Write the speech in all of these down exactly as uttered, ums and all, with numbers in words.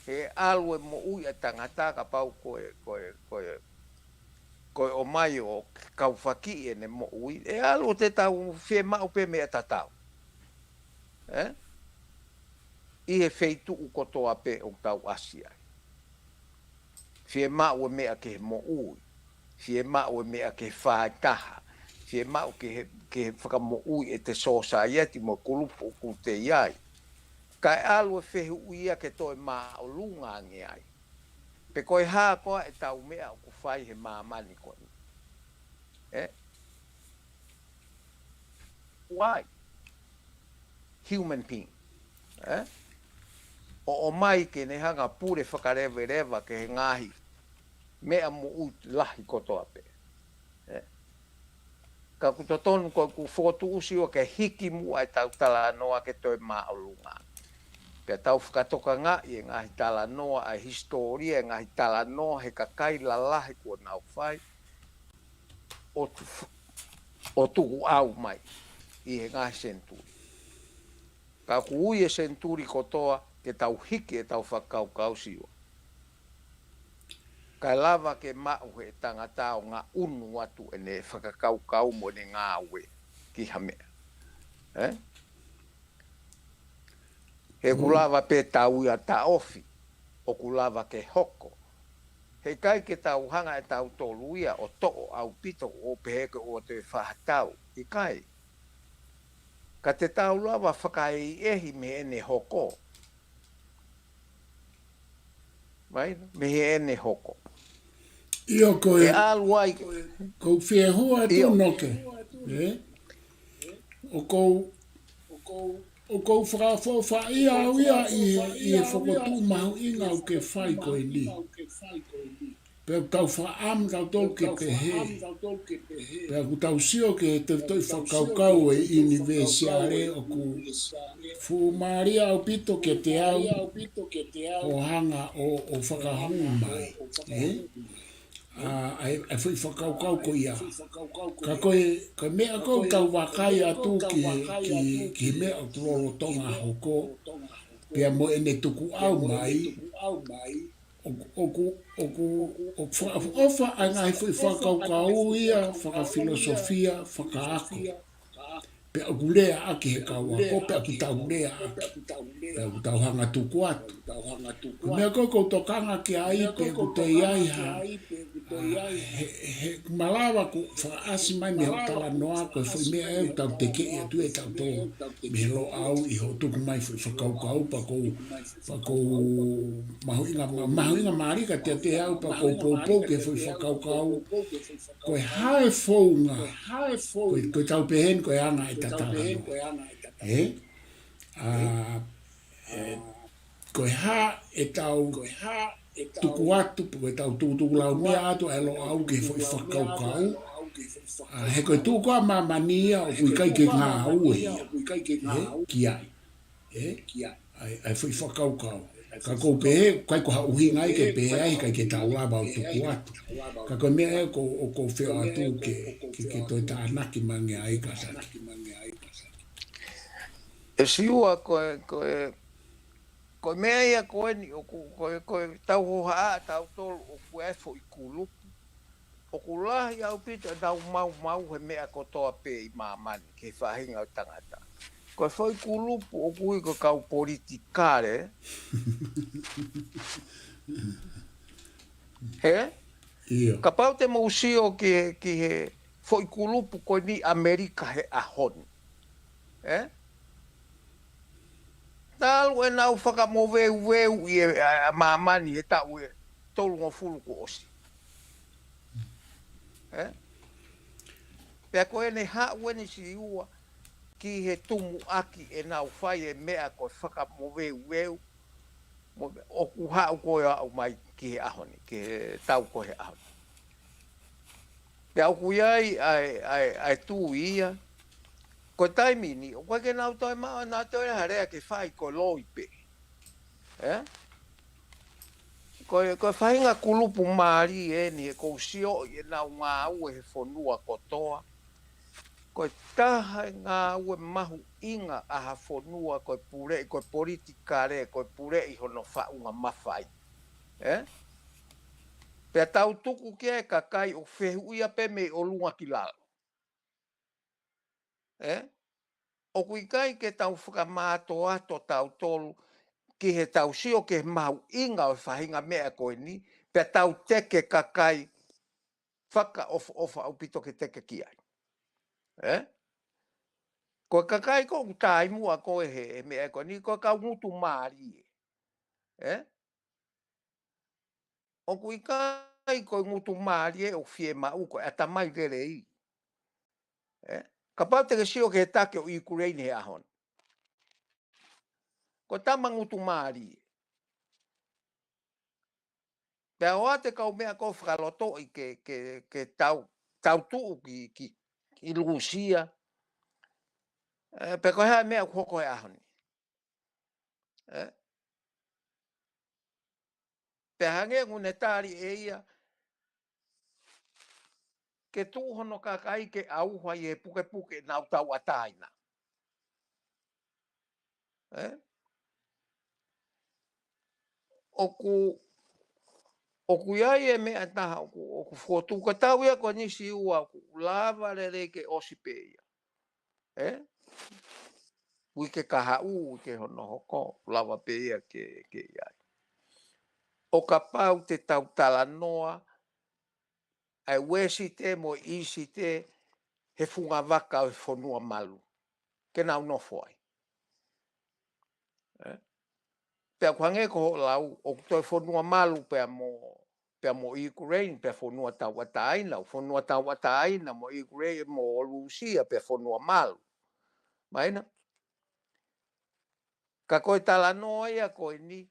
He ʻalu e moʻui ʻa e tangata kapau ko e, ko e, ko e, ko e ʻomai ʻo kaufakiʻi ʻene moʻui. ʻE ʻalu ʻo te tau fiemaʻu pē meʻa tatau. Ē? ʻI he feituʻu kotoa pē ʻoku tau ʻasi ai. Fiemaʻu e meʻa ki he moʻui. Fiemaʻu e meʻa ki he faitaha. Fiemaʻu ki he, ki he fakamoʻui ʻete sōsaieti mo e kulupu ʻoku te ʻi ai. Kae ʻalu e fehuʻi ia ke toe māʻolunga ange ai. Pe ko e hā koā ʻetau meʻa ʻoku fai he māmani ko eni. Ē? Why? Human being. Ē? ʻO ʻomai ke ne hanga pule fakaleveleva ki he ngaahi meʻa moʻui lahi kotoa pē. Ē? Ka ʻoku totonu ko ʻeku fokotuʻu Siua ke hiki muʻa ʻetau talanoa ke toe māʻolunga. Pea tau fakatokangaʻi e ngaahi talanoa ʻa e hisitōlia, e ngaahi talanoa he kakai lalahi kuo nau fai ʻo tu-, ʻo tukuʻau mai ʻi he ngaahi senituli. Ka ʻoku ui e senituli kotoa ke tau hiki ʻetau fakakaukau Siua. Kae lava ke maʻu he tangata ʻo ngaʻunu atu ʻene fakakaukau mo ʻene ngāue ki ha meʻa. Ē? He ʻoku lava pē tau ia taʻofi, ʻoku lava ke hoko. He ʻikai ke tau hanga ʻe tautolu ia ʻo toʻo ʻaupito ʻo pehē ke ʻoua toe fai ha tau. ʻIkai. Ka te tau lava fakaʻehiʻehi mei heʻene hoko. Mai, mei heʻene hoko. ʻIo ko e, ʻe ʻalu ai. Ko e fiehua atu ʻIo. Noke. Ē? ʻOku ou, ʻoku ou fakaʻofoʻofaʻia au ia ʻi he, ʻi he fokotuʻu mahuʻinga ʻoku ke fai ko eni. Pea ʻoku tau fakaʻamu tautolu ke pehē. Pea ʻoku tau sio ki he tefitoʻi fakakaukau e ʻinivesiale ʻoku fuʻu mālie ʻaupito kiate au ʻo hanga ʻo, ʻo fakahū mai. Ē? ʻA, ʻa e, ʻa e foʻi fakakaukau ko ia. Ka ko e, ko e meʻa ko ē ʻoku tau vakai atu ki he, ki, ki he meʻa ʻoku lolotonga hoko. Pea mo ʻene tukuʻau mai. ʻOku, ʻoku, ʻoku, ʻoku fakaʻofoʻofa ʻa e ngaahi foʻi fakakaukau ia, fakafilosofia, fakaako. Pea ʻoku lea ʻaki he kau ako, pea ʻoku tau lea ʻaki. Pea ʻoku tau hanga tuku atu. Ko e meʻa ko ē ʻoku ou tokanga ki ai, pea ʻoku toe ʻi ai ha, ʻa, he, he malava ʻoku fakaʻasi mai mei hoʻo talanoa, ko e foʻi meʻa ē ʻoku tau tekeʻi atu ʻe tautolu mei he Loʻau ʻi hoʻo tuku mai foʻi fakakaukau, pea ʻoku ou, pea ʻoku ou mahuʻinga, ma-, mahuʻinga mālie kiate au, pea ʻoku ou poupou ki he foʻi fakakaukau, ko e hā e founga, ko e, ko e tau pehē ni, ko e anga ʻeta talanoa. Ē? ʻA, ē, ko e hā ʻetau tuku atu, ko ʻetau tukutuku lau meʻa atu ʻa e Loʻau ki he foʻi fakakaukau. ʻA, he ko e tuʻu ko ē ʻa māmani ia ʻoku ʻikai ke ngāue ia. Ē, ki ai. Ē, ʻa e, ʻa e foʻi fakakaukau. Ka ʻoku ou pehē, ʻikai ko ha ʻuhinga ia ke pehē ai, ʻikai ke tau lava ʻo tuku atu. Ka ko e meʻa ē ʻoku, ʻoku ou fie ʻoatu ke, ke, ke toe tānaki mai ange ai ka saki. ʻE Siua ko e, ko e, ko e meʻa ia ko eni ʻoku, ko e, ko e tau hohaʻa tautolu ʻoku ʻi ai e foʻi kulupu. ʻOku lahi ʻaupito ʻenau maumau he meʻa kotoa pē ʻi māmani, ki he faʻahinga ʻo e tangata. Ko e foʻi kulupu ʻoku ui ko e kau politikale. Hē? ʻIo. Kapau te mou sio ki he, ki he foʻi kulupu ko eni ʻAmelika he ʻaho ni. Ē? Talu ʻenau fakamoveuveuʻi e, ʻa, ʻa māmani he taʻu ʻe tolungofulu kuo ʻosi. Ē? Pea ko ʻene haʻu eni Siua ki he tumuʻaki ʻenau fai e meʻa ko e fakamoveuveu. Mo, ʻoku haʻu ko ē ʻo aʻu mai ki he ʻaho ni, ki he taʻu ko ē he ʻaho ni. Pea ʻoku ʻi ai ʻa e, ʻa e, ʻa e tui ia. Ko e taimi ni, ʻoku ʻikai ke nau toe maʻu, nau toe ha lea ke fai ko e loi pē. Ē? Ko e, ko e faʻahinga kulupu mālie eni he ʻoku ou sio ʻi heʻenau ngāue he fonua kotoa. Ko e taha e ngāue mahuʻinga ʻa ha fonua ko e puleʻi, ko e politikale, ko e puleʻi hono faʻunga mafai. Ē? Pea tau tuku ki ai e kakai ʻoku fehuʻia pē mei ʻolunga ki lalo. Ē? ʻOku ʻikai ke tau fakamātoato tautolu ki he tau sio ki he mahuʻinga ʻo e faʻahinga meʻa ko eni, pea tau teke kakai fakaʻofoʻofa ʻaupito ke teke ki ai. Ē? Ko e kakai ko ē ʻoku taimua ko ē he, he meʻa ko eni, ko e kau ngutu mālie. Ē? ʻOku ʻikai ko e ngutu mālie ʻoku fiemaʻu, ko e ʻatamai lelei. Ē? Kapau te ke sio ki he take ʻo ʻIukuleini he ʻaho ni. Ko e tama ngutu mālie. Pea ʻoatu e kau meʻa ko ē fakalotoʻi ke, ke, ke tau, tau tuʻu ki, ki, ki Lūsia. Ē, pe ko e hā e meʻa ʻoku hoko he ʻaho ni. Ē? Pea hangē ʻoku ne tali ʻe ia, ke tuʻu hono kakai ke ʻauha ʻi he pukepuke ʻenau tauʻatāina. Ē? ʻOku, ʻoku ʻi ai e meʻa ʻe taha ʻoku, ʻoku fokotuʻu, ko e tau ia ko eni Siua, ʻoku lava lelei ke ʻosi pē ia. Ē? Uike kahaʻu, uike hono hoko, lava pē ia ke, ke ʻi ai. ʻO kapau te tau talanoa, ʻa e Uēsite mo e ʻIsite he funga vaka ʻo e fonua malu. Ke nau nofo ai. Ē? Pea ʻoku hangē ko hoʻo lau, ʻoku toe fonua malu pea mo, pea mo ʻIukuleini, pea fonua tauʻatāina, ʻo fonua tauʻatāina mo ʻIukuleini, mo Lūsia, pea fonua malu. Mahino? Ka ko e talanoa ia ko eni,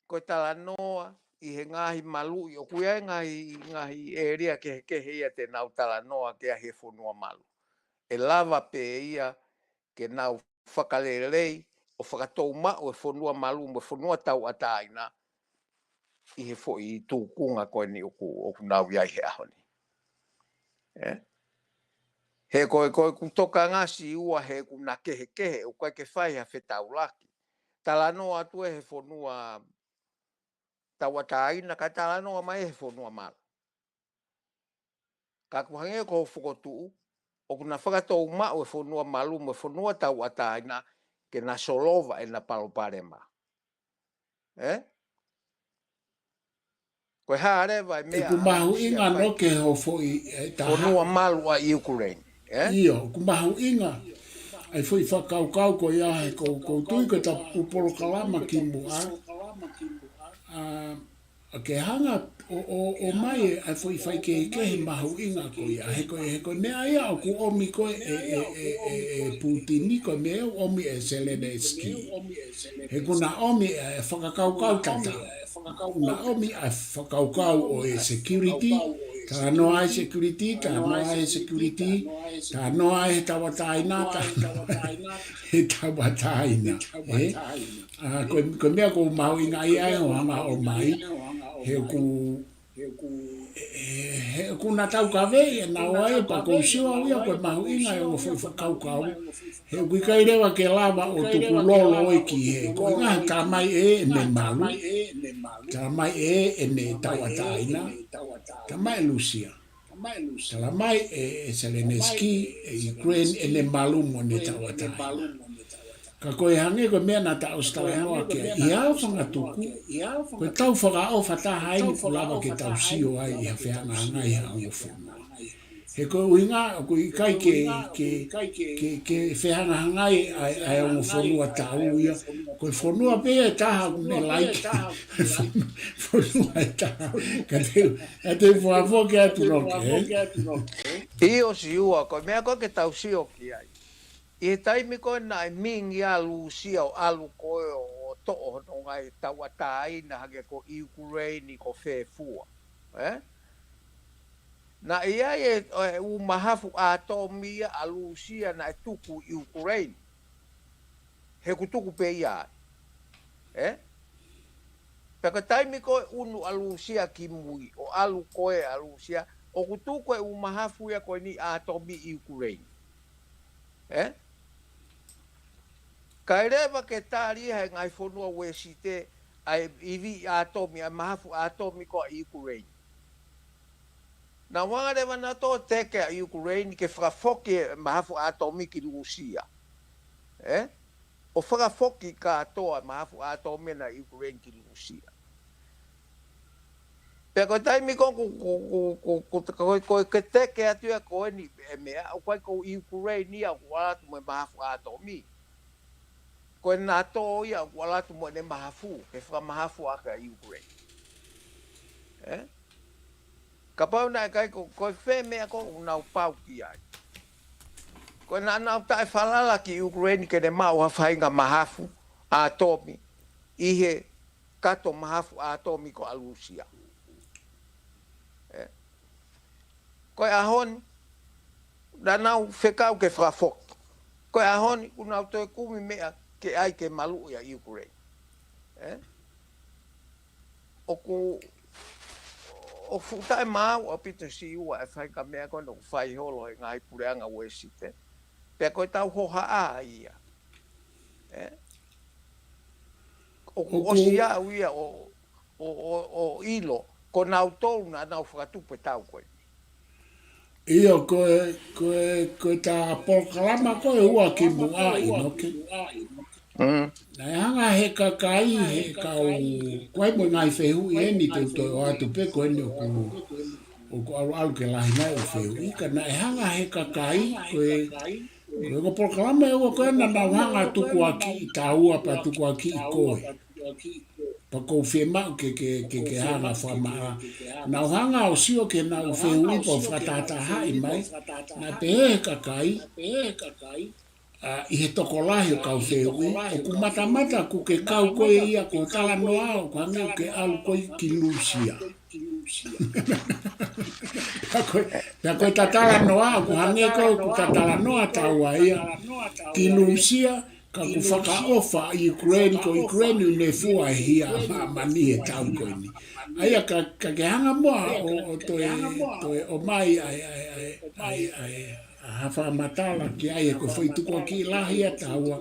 ko e talanoa ʻi he ngaahi maluʻi, ʻoku ʻi ai e ngaahi, ngaahi ʻēlia kehekehe ia te nau talanoa ki ai he fonua malu. ʻE lava pē ia ke nau fakalelei ʻo fakatou maʻu e fonua malu mo e fonua tauʻatāina ʻi he foʻi tūkunga ko eni ʻoku, ʻoku nau ʻi ai he ʻaho ni. Ē? He ko e, ko e ʻoku tokanga Siua he ʻoku na kehekehe, ʻoku ʻikai ke fai ha fetaulaki. Talanoa atu ē he fonua tauʻatāina, kae talanoa mai he fonua malu. Ka ʻoku hangē ko hoʻo fokotuʻu, ʻoku na fakatou maʻu e fonua malu mo e fonua tauʻatāina ke na solova ʻena palopalema. Ē? Ko e hā leva e meʻa ʻoku mahuʻinga ʻa e nō ke ho foʻi, ē, taha. Fonua malu ʻa ʻIukuleini. Ē? ʻIo, ʻoku mahuʻinga ʻa e foʻi fakakaukau ko ia he ko, ʻoku ou tui ko e ta ʻū polokalama kimuʻa. ʻA, ʻa ke hanga ʻo, ʻo, ʻomai e, ʻa e foʻi faikehekehe mahuʻinga ko ia. He ko e, he ko e meʻa ia ʻoku ʻomi ko ē ʻe, ʻe, ʻe, ʻe, ʻe Putini, ko e meʻa ʻoku ʻomi ʻe Zelensky. He ʻoku na ʻomi e fakakaukau tatau. ʻOku na ʻomi ʻa e fakakaukau ʻo e security, talanoa e security, talanoa e security, talanoa e tauʻatāina, talanoa e tauʻatāina. Ē? ʻA, ko, ko e meʻa ʻoku mahuʻinga ia ʻa hoʻo hanga ʻo ʻomai, he ʻoku, he ʻoku, he, he ʻoku na taukaveʻi ʻenau ʻai, pea ʻoku ou sio au ia ko e mahuʻinga e ongo foʻi fakakaukau. He ʻoku ʻikai leva ke lava ʻo tukulolo ē ki he, ko e ngaahi talamai ʻe ʻene malu, talamai ʻe ʻene tauʻatāina, talamai ʻe Lūsia, talamai ʻe, ʻe Zelensky, ʻe Ukraine, ʻene malu mo ʻene tauʻatāina. Ka ko e hangē ko e meʻa naʻa ta ʻosi talanoa ki ai, ʻi he ʻaho fangatuku, ko e tau fakaʻofa taha eni ʻoku lava ke tau sio ai ʻi ha fehangahangai ha ongo fonua. He ko e ʻuhinga, ʻoku ʻikai ke, ke, ke, ke fehangahangai ʻa e, ʻa e ongo fonua tau ia, ko e fonua pē ʻe taha ʻoku ne laiki. Fonua ʻe taha. Ka te, ka te fuafua ke atu loke, ē? ʻIo Siua, ko e meʻa ko ē ke tau sio ki ai. ʻI he taimi ko ē naʻe mingi ai ʻa Lūsia ʻo ʻalu ko ē ʻo toʻo hono ngaahi tauʻatāina hangē ko ʻIukuleini ko fēfua. Ē? Naʻe ʻi ai e, e ʻū mahafu ʻātomi ia ʻa Lūsia naʻe tuku ʻi ʻIukuleini. He ʻoku tuku pē ia ai. Ē? Pea ko e taimi ko ē ʻunu ʻa Lūsia ki mui, ʻo ʻalu ko ē ʻa Lūsia, ʻoku tuku e ʻū mahafu ia ko eni ʻātomi ʻi ʻIukuleini. ʻE? Kae leva ke tali he ngaahi fonua Uēsite ʻa e ivi ʻātomi, ʻa e mahafu ʻātomi ko ʻa ʻIukuleini. Naʻa nau hanga leva nautolu ʻo teke ʻa ʻIukuleini ke fakafoki e mahafu ʻātomi ki Lūsia. ʻE? ʻO fakafoki kātoa e mahafu ʻātomi ʻa ʻIukuleini ki Lūsia. Pea ko e taimi ko, ko, ko, ko, ko, ko, ko, ko e teke atu ia ko eni e meʻa, ʻoku ʻikai ko ʻIukuleini ia ʻoku ʻalu atu mo e mahafu ʻātomi. Ko e NATO ia ʻoku ʻalu atu mo ʻene mahafu, ke fakamahafu ʻaki ʻa ʻIukuleini. ʻE? Kapau naʻe ʻikai ko, ko e fē meʻa ko ʻoku nau pau ki ai. Ko e naʻa nau taʻefalala ki ʻIukuleini ke ne maʻu ha faʻahinga mahafu ʻātomi ʻi he kato mahafu ʻātomi ko ʻa Lūsia. ʻE? Ko e ʻaho ni, naʻa nau fekau ke fakafoki. Ko e ʻaho ni, ʻoku nau toe kumi meʻa ke ʻai ke maluʻi ʻa ʻIukuleini. ʻE? ʻOku, ʻoku fuʻu taʻemaau ʻaupito Siua e faʻahinga meʻa ko ena ʻoku fai holo he ngaahi puleʻanga Uēsite. Pea ko e tau hohaʻa ia. ʻE? ʻOku ʻOku ʻosi aʻu ia ʻo, ʻo, ʻo, ʻo ʻilo, ko nautolu naʻa nau fakatupu e tau ko ē. ʻIo, ko e, ko e, ko e ta polokalama ko ē ua ki muʻa ʻInoke. Mm. Naʻe hanga he kakai, he kau, ko e mo e ngaahi fehuʻi eni te u toe ʻoatu pē ko eni ʻoku, ʻoku ʻaluʻalu ke lahi mai ʻo fehuʻi, ka naʻe hanga he kakai, ko e, ko e ko polokalama ʻe ua ko ē naʻa nau hanga tukuakiʻi taua pea tukuakiʻi koe. Pea ʻoku ou fiemaʻu ke, ke, ke, ke hanga fakamaʻa. Nau hanga ʻo sio ke nau fehuʻi pea fakatahatahaʻi mai, naʻe pehē he kakai, ʻa, ʻi he tokolahi ʻo kau fehuʻi, ʻoku matamata ʻoku ke kau koe ia ko e talanoa ʻoku hangē ʻoku ke ʻalu koe ki Lūsia. Pea ko e, pea ko e ta talanoa, ʻoku hangē ko ē ʻoku ta talanoa taua ia ki Lūsia, ka ʻoku fakaʻofa ʻIukuleini, ko ʻIukuleini ʻoku ne fua e hia ʻa māmani he tau ko eni. ʻA ia ka, ka ke hanga muʻa ʻo, ʻo toe, toe ʻomai ʻa e, ʻa e, ʻa e, ʻa e, ʻa e, ʻa e, ʻa ha fakamatala ki ai he ko e foʻi tukuakiʻi lahi ia taua,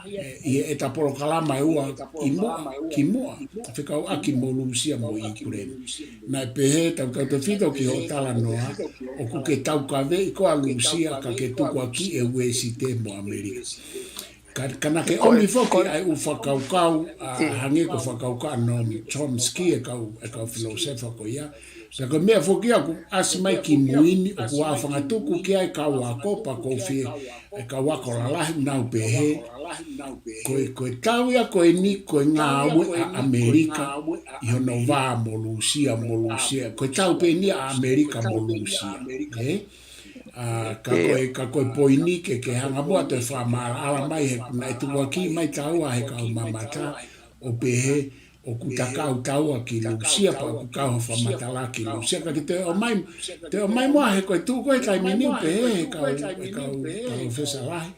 ʻe, ʻi he ta polokalama ʻe ua ʻi muʻa, ki muʻa, fekauʻaki mo Lūsia mo ʻIukuleini. Naʻe pehē, tau, tau tefito ki hoʻo talanoa, ʻoku ke taukaveʻi koe ʻa Lūsia ka ke tukuakiʻi e Uēsite mo ʻAmelika. Ka, ka naʻa ke ʻomi foki ʻa e ʻū fakakaukau, ʻa, hangē ko e fakakaukau ʻa Noam Chomsky e kau, e kau filōsefa ko ia. Pea ko e meʻa foki ia ʻoku ʻasi mai ki mui ni ʻoku ʻaofangatuku ki ai e kau ako pea ʻoku ou fie, e kau ako lalahi nau pehē. Ko e, ko e tau ia ko eni ko e ngāue ʻa ʻAmelika ʻi hono vā mo Lūsia, mo Lūsia. Ko e tau pē eni ʻa ʻAmelika mo Lūsia. ʻE? ʻA, ka ko e, ka ko e poini ke, ke hanga muʻa toe fakamaʻalaʻala mai he naʻe tukuakiʻi mai taua he kau mamata ʻo pehē ʻoku ta kau taua ki Lūsia pea ʻoku kau ha fakamatala ki Lūsia. Ka ke toe ʻomai, toe ʻomai muʻa he ko e tuʻu ko ē taimi ni ʻo pehē he kau, he kau, kau palōfesa lahi.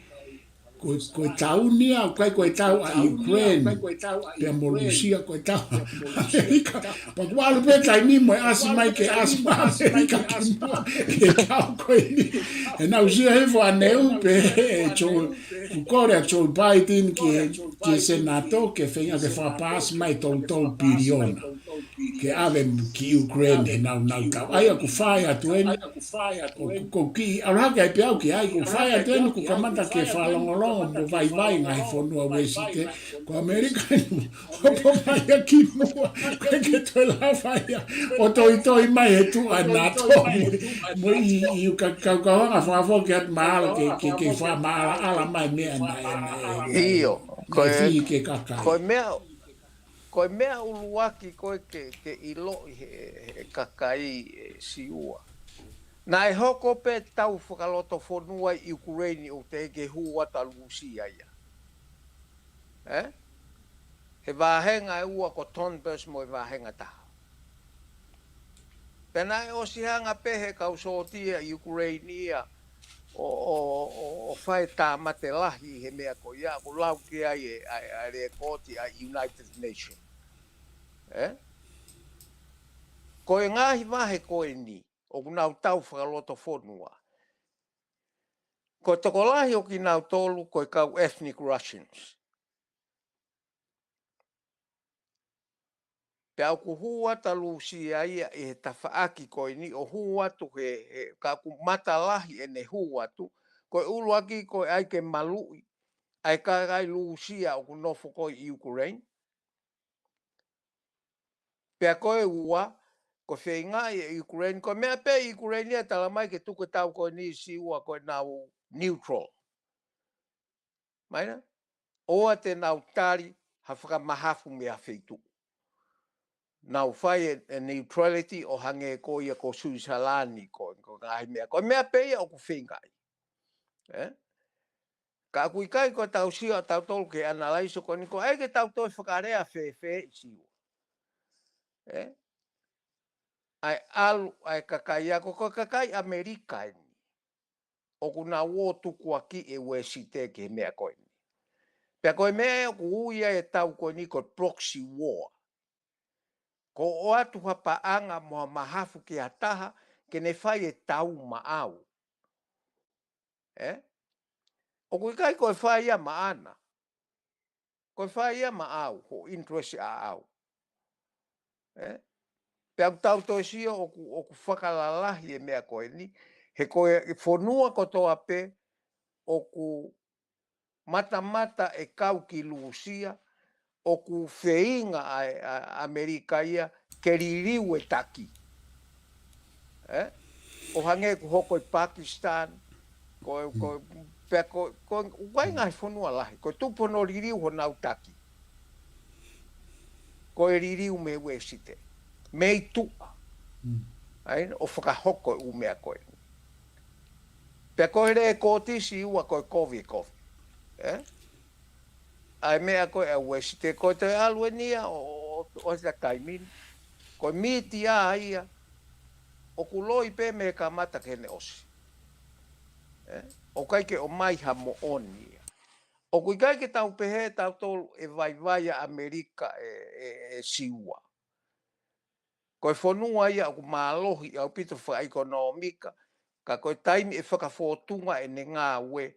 Ko, ko e tau ni ia, ʻoku ʻikai ko e tau ʻa ʻIukuleini pea mo Lūsia, ko e tau ʻa ʻAmelika. Pea ʻoku ʻalu pē taimi mo e ʻasi mai ke ʻasi mai ʻa ʻAmelika ki muʻa ke tau ko eni. He naʻa ku sio hifo ʻaneuhu pē he Joe, kuo kole ʻa Joe Biden ki he, ki he Senate ke feinga ke fakapaasi mai tolu tolu piliona ke ʻave ki ʻIukuleini he naunau tau. ʻA ia ʻoku fai atu eni, ʻoku, ʻoku kiʻi ʻalu hake ai pē au ki ai, ʻoku fai atu eni, ʻoku kamata ke fakalongolongo mo vaivai ngaahi fonua Uēsite, ko ʻAmelika eni, hopo mai ia ki muʻa, ʻikai ke toe lava ia ʻo toitoi mai he tuʻu ʻa e NATO mo, mo ʻi, ʻi ka, ka, ka hanga fakafoki atu mahalo ke, ke, ke fakamaʻalaʻala mai meʻa naʻe, naʻe, naʻe, ʻIo, ko naʻe e, fihi ke kakai. Ko e meʻa, ko e meʻa ʻuluaki ko ē ke, ke ʻiloʻi he, he kakai ʻe Siua. Naʻe hoko pē tau fakalotofonua ʻi ʻIukuleini ʻo teʻeki ke hū atu ʻa Lūsia ia. ʻE? He vāhenga ʻe ua ko Donbas mo e vāhenga taha. Pea naʻe ʻosi hanga pē he kau sōtia ʻIukuleini ia ʻo, ʻo, ʻo, ʻo fai tāmate lahi he meʻa ko ia, ʻoku lau ki ai e, ʻa e, ʻa e lēkooti ʻa e United Nations. ʻE? Ko e ngaahi vahe ko eni, ʻoku nau tau fakalotofonua. Ko e tokolahi ʻo kinautolu ko e kau ethnic Russians. Pea ʻoku hū atu ʻa Lūsia ia ʻi he tafaʻaki ko eni ʻo hū atu he, he ka ʻoku matalahi ʻene hū atu, ko e ʻuluaki ko e ʻai ke maluʻi ʻa e kakai Lūsia ʻoku nofo ko ē ʻi Ukraine. Pea ko e ua, ko e feingaʻi ʻe Ukraine, ko e meʻa pē ʻi Ukraine ia talamai ke tuku e tau ko eni Siua ko ʻenau neutral. Mai na, ʻoua te nau tali ha fakamahafu mei ha feituʻu. Nau fai e, e neutrality ʻo hangē ko ia ko Suisalani ko, ko e ngaahi meʻa. Ko e meʻa pē ia ʻoku feingaʻi. Ē? Ka ʻoku ʻikai ko e tau sio ʻa tautolu ke analyze ko eni ko e ke tau toe fakalea fēfē ʻi Siua. Ē? ʻA e ʻalu, ʻa e kakai ako, ko e kakai ʻAmelika eni. ʻOku nau ō tukuakiʻi e Uēsite ki he meʻa ko eni. Pea ko e meʻa ʻoku ui ai e tau ko eni ko e proxy war. Ko e ʻoatu ha paʻanga mo ha mahafu ki ha taha, ke ne fai e tau maʻau. Ē? ʻOku ʻikai ko e fai ia maʻana. Ko e fai ia maʻau, ho interest ʻaʻau. Ē? Pea ʻoku tau toe sio ʻoku, ʻoku fakalalahi e meʻa ko eni, he ko e fonua kotoa pē, ʻoku matamata e kau ki Lūsia, ʻoku feinga ʻa, ʻa ʻAmelika ia, ke liliu e taki. Ē? ʻO hangē ʻoku hoko ʻi Pakistan, ko, ko, pea ko, ko, ʻoku ʻi ai ngaahi fonua lahi, ko e tupu hono liliu honau taki. Ko e liliu mei Uēsite. Mei tuʻa. ʻAi, ʻo fakahoko e ʻū meʻa ko ē. Pea ko e lēkooti Siua ko e kovi e kovi. Ē? ʻA e meʻa ko ē ʻa Uēsite ko e toe ʻalu eni ia ʻo, ʻo, ʻo, ʻo e taimi ni. Ko e mītia ia, ʻoku loi pē mei he kamata ki heʻene ʻosi. Ē? ʻOku ʻikai ke ʻomai ha moʻoni ia. ʻOku ʻikai ke tau pehē tautolu ʻe vaivai ʻa ʻAmelika ʻe, ʻe, ʻe Siua. Ko e fonua ia ʻoku mālohi ʻaupito fakaʻekonōmika, ka ko e taimi ʻe fakafōtunga ʻene ngāue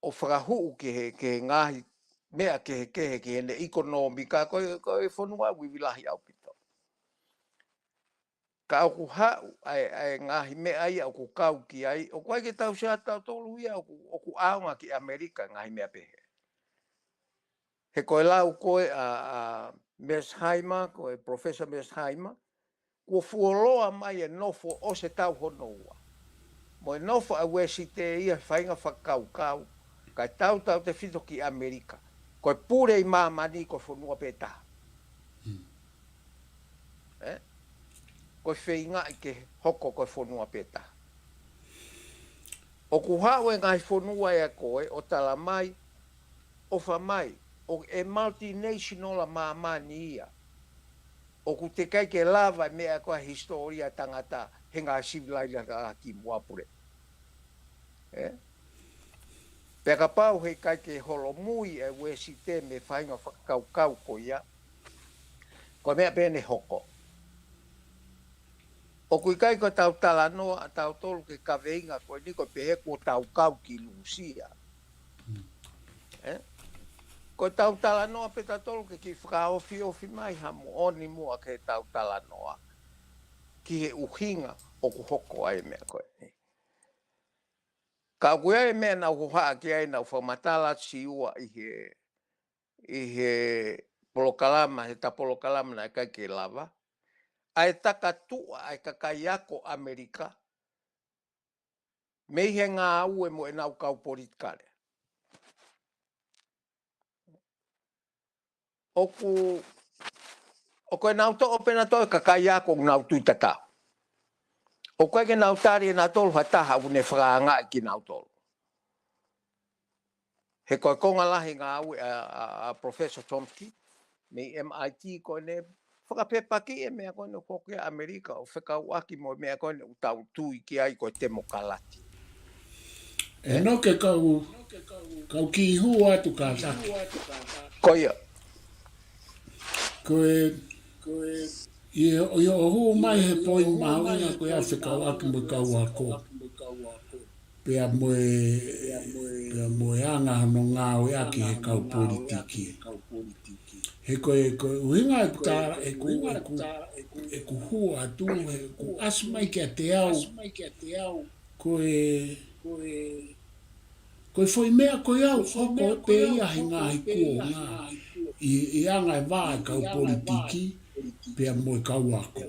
ʻo fakahuʻu ki he, ki he ngaahi meʻa kehekehe ki heʻene ʻekonōmika, ko e, ko e fonua uivi lahi ʻaupito. Ka ʻoku haʻu ʻa e, ʻa e ngaahi meʻa ia ʻoku kau ki ai, ʻoku ʻikai ke tau sio ʻa tautolu ia ʻoku, ʻoku ʻaonga ki ʻAmelika ngaahi meʻa pehē. He ko e lau ko ē ʻa, ʻa Mearsheimer, ko e Professor Mearsheimer, kuo fuoloa mai e nofo ʻo e tau hono ua. Mo e nofo ʻa Uēsite ia faʻahinga fakakaukau, kae tautautefito ki ʻAmelika. Ko e pule ʻi māmani ko e fonua pē taha. Ē? Ko e feingaʻi ke hoko ko e fonua pē taha. ʻOku haʻu e ngaahi fonua ia ko ē ʻo talamai, ʻofa mai, ʻoku multinational ʻa māmani ia. ʻOku teʻeki ai ke lava e meʻa ko e hisitōlia tangata he ngaahi sivilailaiaki muʻa pule. Ē? Pea kapau heʻikai ke holomui e Uēsite mei he faʻahinga fakakaukau ko ia, ko e meʻa pē ʻe hoko. ʻOku ʻikai ko e tau talanoa ʻa tautolu ki he kaveinga ko eni ko e pehē kuo tau kau ki Lūsia. Ē? Ko e tau talanoa pē tautolu ke kiʻi fakaofiofi mai ha moʻoni muʻa ki he tau talanoa ki he ʻuhinga ʻoku hoko ai e meʻa ko eni. Ka ʻoku ʻi ai e meʻa naʻa ku hohaʻa ki ai naʻa ku fakamatala Siua ʻi he, ʻi he polokalama, he ta polokalama naʻe ʻikai ke lava. ʻA e takatuʻa ʻa e kakai ako ʻAmelika, mei he ngāue mo ʻenau kau politikale. ʻOku, ʻoku ʻenau toʻo pē ʻenautolu e kakai ako ʻoku nau tui tatau. ʻOku ʻikai ke nau tali ʻe nautolu ha taha ʻoku ne fakaangaʻi kinautolu. He ko e konga lahi ngāue ʻa, ʻa, ʻa Professor Chomsky, mei M I T ko ʻene fakapepaki e meʻa ko ʻene foki ʻa ʻAmelika ʻo fekauʻaki mo e meʻa ko ʻene ʻoku tau tui ki ai ko e temokalati. ʻE no ke kau, kau kiʻi hū atu kātaki. Ko ia. Ko e, ʻi he, ʻi hoʻo hū mai he poini mahuʻinga ko ia fekauʻaki mo e kau ako. pea mo e, pea mo e anga hono ngāueʻaki he kau politiki. He ko e, ko e ʻuhinga ʻeku tā, ʻeku, ʻeku, ʻeku hū atu, he ʻoku ʻasi mai kiate au, ko e, ko e foʻi meʻa ko ia ʻoku hoko pē ia he ngaahi kuonga ʻi, ʻi anga e vā e kau politiki, pea mo e kau ako.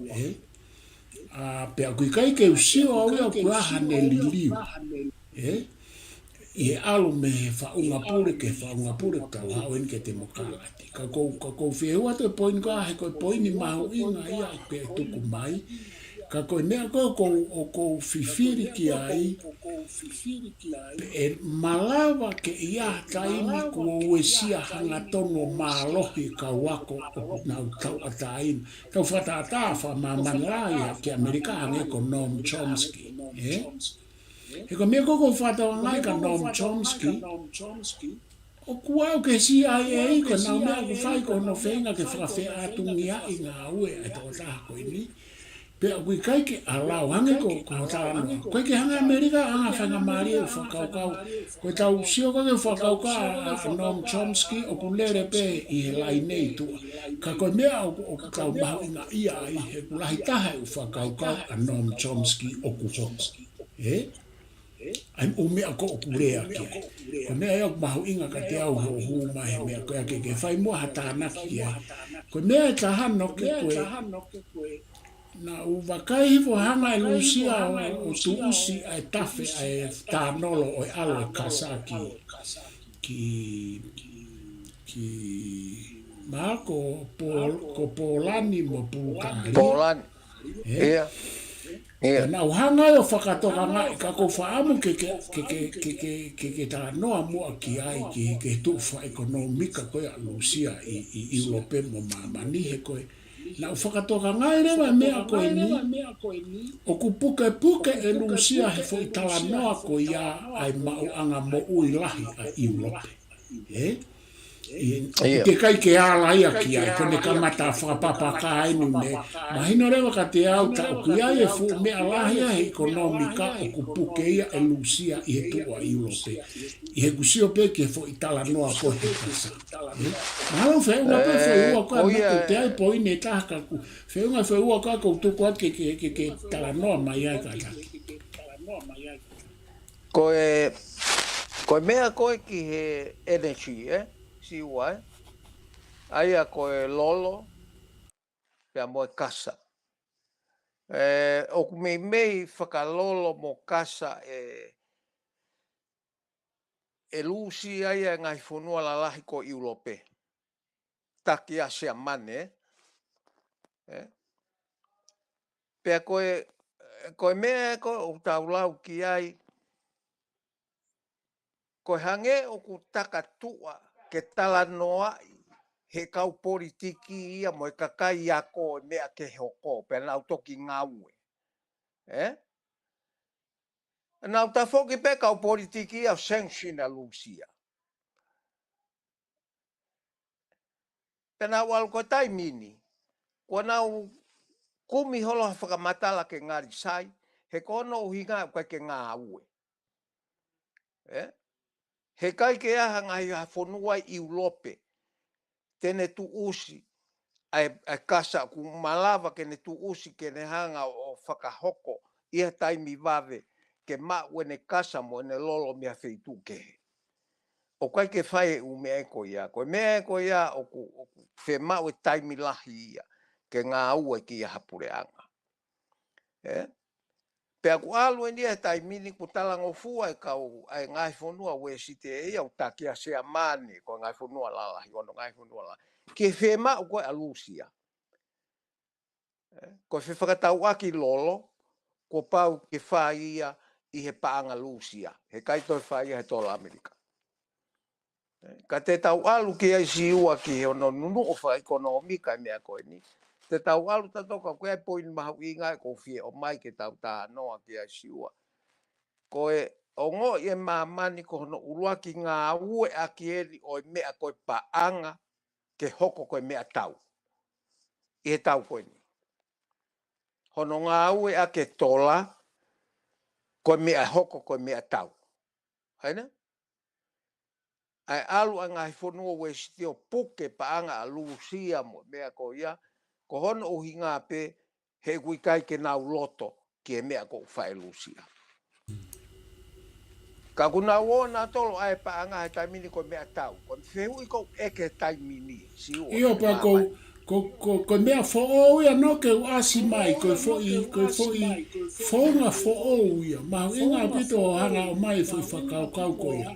Ē? ʻA, pea ʻoku ʻikai ke u sio au ia ʻoku ʻi ai haʻane liliu. Ē? ʻI he ʻalu mei he faʻunga pule ki he faʻunga pule, tau haʻu eni ki he temokalati. Ka ʻoku ou, ka ʻoku ou fie ʻoatu e poini ko ia, he ko e poini mahuʻinga ia ʻoku ke tuku mai. Ka ko e meʻa ko ē ʻoku ou, ʻoku ou fifili ki ai, pe ʻe malava ke ʻi ai ha taimi kuo uesia hangatonu ʻo mālohi e kau ako ʻoku nau tauʻatāina. Tau fakatātā fakamāmani lahi ia ki ʻAmelika hangē ko Noam Chomsky. Ē? He ko e meʻa ko ē ʻoku ou fakatokangaʻi kia Noam Chomsky, ʻoku aʻu ki he C I A ko ʻenau meʻa ʻoku fai ko hono feinga ke fakafeʻātungiaʻi ngāue e tokotaha ko eni. Pea ʻoku ʻikai ke ʻalu hangē ko, ko hotau ʻalu. ʻOku ʻikai ke hanga ʻAmelika ʻo anga faingamālie ʻo fakakaukau. Ko ʻetau sio ko ē ke fakakaukau ʻa, ʻa Noam Chomsky ʻoku lele pē ʻi he laine ʻi tuʻa. Ka ko e meʻa ʻoku, ʻoku tau mahuʻingaʻia ai he ʻoku lahi taha e ʻū fakakaukau ʻa Noam Chomsky ʻoku hoko. Ē? ʻA e ʻū meʻa ko ē ʻoku lea ki ai. Ko e meʻa ia ʻoku mahuʻinga kiate au hoʻo hū mai he meʻa ko ia ke, ke fai muʻa ha tānaki ki ai. Ko e meʻa ʻe taha ʻoku ʻikai ke, naʻa ku vakai hifo hanga ʻe Lūsia ʻo, ʻo tuʻusi ʻa e tafe ʻa e tānolo ʻo e ʻalu e kasa ki, ki, ki, mahalo ko Pō-, ko Pōlani mo Pulukālia. Pōlani. Ē? ʻIa. ʻIa. Pea naʻa ku hanga ʻo fakatokangaʻi ka ʻoku ou fakaʻamu ke, ke, ke talanoa muʻa ki ai ki, ki he tuʻu fakaʻekonōmika ko ia ʻa Lūsia ʻi, ʻi ʻIulope mo māmani he ko e. Naʻa ku fakatokangaʻi leva e meʻa ko eni, ʻoku pukepuke ʻe Lūsia he foʻi talanoa ko ia ʻa e maʻuʻanga moʻui lahi ʻa ʻIulope. Ē? ʻI, ʻIa. ʻIkai ke ala ia ki ai, ko ʻene kamata fakapapauʻi eni ne. Mahino leva kiate au tā ʻoku ʻi ai e fuʻu meʻa lahi ia he ʻekonōmika ʻoku puke ia ʻe Lūsia ʻi he tuʻu ʻa ʻIulope. ʻI heʻeku sio pē ki he foʻi talanoa ko ē he kasa. Ē? Mahalo feʻunga pē, ē, feʻunga ko ē ko ia. Ko e meʻa ʻoku ʻi ai poini ʻe taha ka ʻoku feʻunga, feʻunga ka ʻoku ou tuku atu ke, ke, ke, ke talanoa mai ai kātaki. Ko e, ko e meʻa ko ē ki he energy, ē? Siua, ē? ʻA ia ko e lolo, pea mo e kasa. Ē, ʻoku meimei fakalolo mo kasa ʻe, ʻe Lūsia ia e ngaahi fonua lalahi ko ʻIulope. Taki ʻa Siamane, ē? Pea ko e, ko e meʻa ko ē ʻoku tau lau ki ai, ko e hangē ʻoku takatuʻa ke talanoaʻi he kau politiki ia mo e kakai ako e meʻa ke hoko, pea nau toki ngāue. Ē? Nau tafoki pē kau politiki ia ʻo sanction ʻa Lūsia. Pea nau ʻalu ko e taimi ni, kuo nau kumi holo ha fakamatala ke ngali sai, he ko hono ʻuhinga ʻoku ʻikai ke ngāue. Ē? He ʻikai ke ʻi ai ha ngaahi ha fonua ʻi ʻIulope te ne tuʻusi ʻa e, ʻa e kasa, ʻoku malava ke ne tuʻusi ke ne hanga ʻo, ʻo fakahoko ʻi ha taimi vave ke maʻu ʻene kasa mo ʻene lolo mei ha feituʻu kehe. ʻOku ʻikai ke fai e ʻū meʻa ko ia. Ko e meʻa ko ia ʻoku, ʻoku fiemaʻu e taimi lahi ia ke ngāue ki ai ha puleʻanga. Ē? Pea ʻoku ʻalu eni ia he taimi ni ʻoku talangofua e kau ʻa e ngaahi fonua Uēsite ia ʻo taki ʻa Siamane, ko e ngaahi fonua lalahi, ono ngaahi fonua lalahi. Ke fiemaʻu ko ē ʻa Lūsia. Ē, ko e fefakatauʻaki lolo, kuo pau ke fai ia ʻi he paʻanga Lūsia. He ʻikai toe fai ia he tola ʻAmelika. Ē, ka te tau ʻalu ki ai Siua ki hono nunuʻa fakaʻekonōmika e meʻa ko eni. Te tau ʻalu tautolu ka ko e poini mahuʻinga ʻoku ou fie ʻomai ke tau talanoa ki ai Siua. Ko e ongoʻi ʻe māmani ko hono ʻuluaki ngāueʻaki eni ʻo e meʻa ko e paʻanga ke hoko ko e meʻatau. ʻI he tau ko eni. Hono ngāueʻaki e tola, ko e meʻa hoko, ko e meʻatau. Haina? ʻA e ʻalu ʻa e ngaahi fonua Uēsite ʻo puke paʻanga ʻa Lūsia mo e meʻa ko ia, ko hono ʻuhinga pē he ʻoku ʻikai ke nau loto ki he meʻa ko ē ʻoku fai ʻe Lūsia. Ka ʻoku nau ō nautolu ʻa e paʻanga he taimi ni ko e meʻatau. Ko e fehuʻi ʻoku ou ʻeke he taimi ni, Siua, ʻIo, pea ko, ko, ko, ko e meʻa foʻou ia ʻoku ʻasi mai, ko e foʻi, ko e foʻi founga foʻou ia. Mahuʻinga ʻaupito ʻo hanga ʻo ʻomai e foʻi fakakaukau ko ia.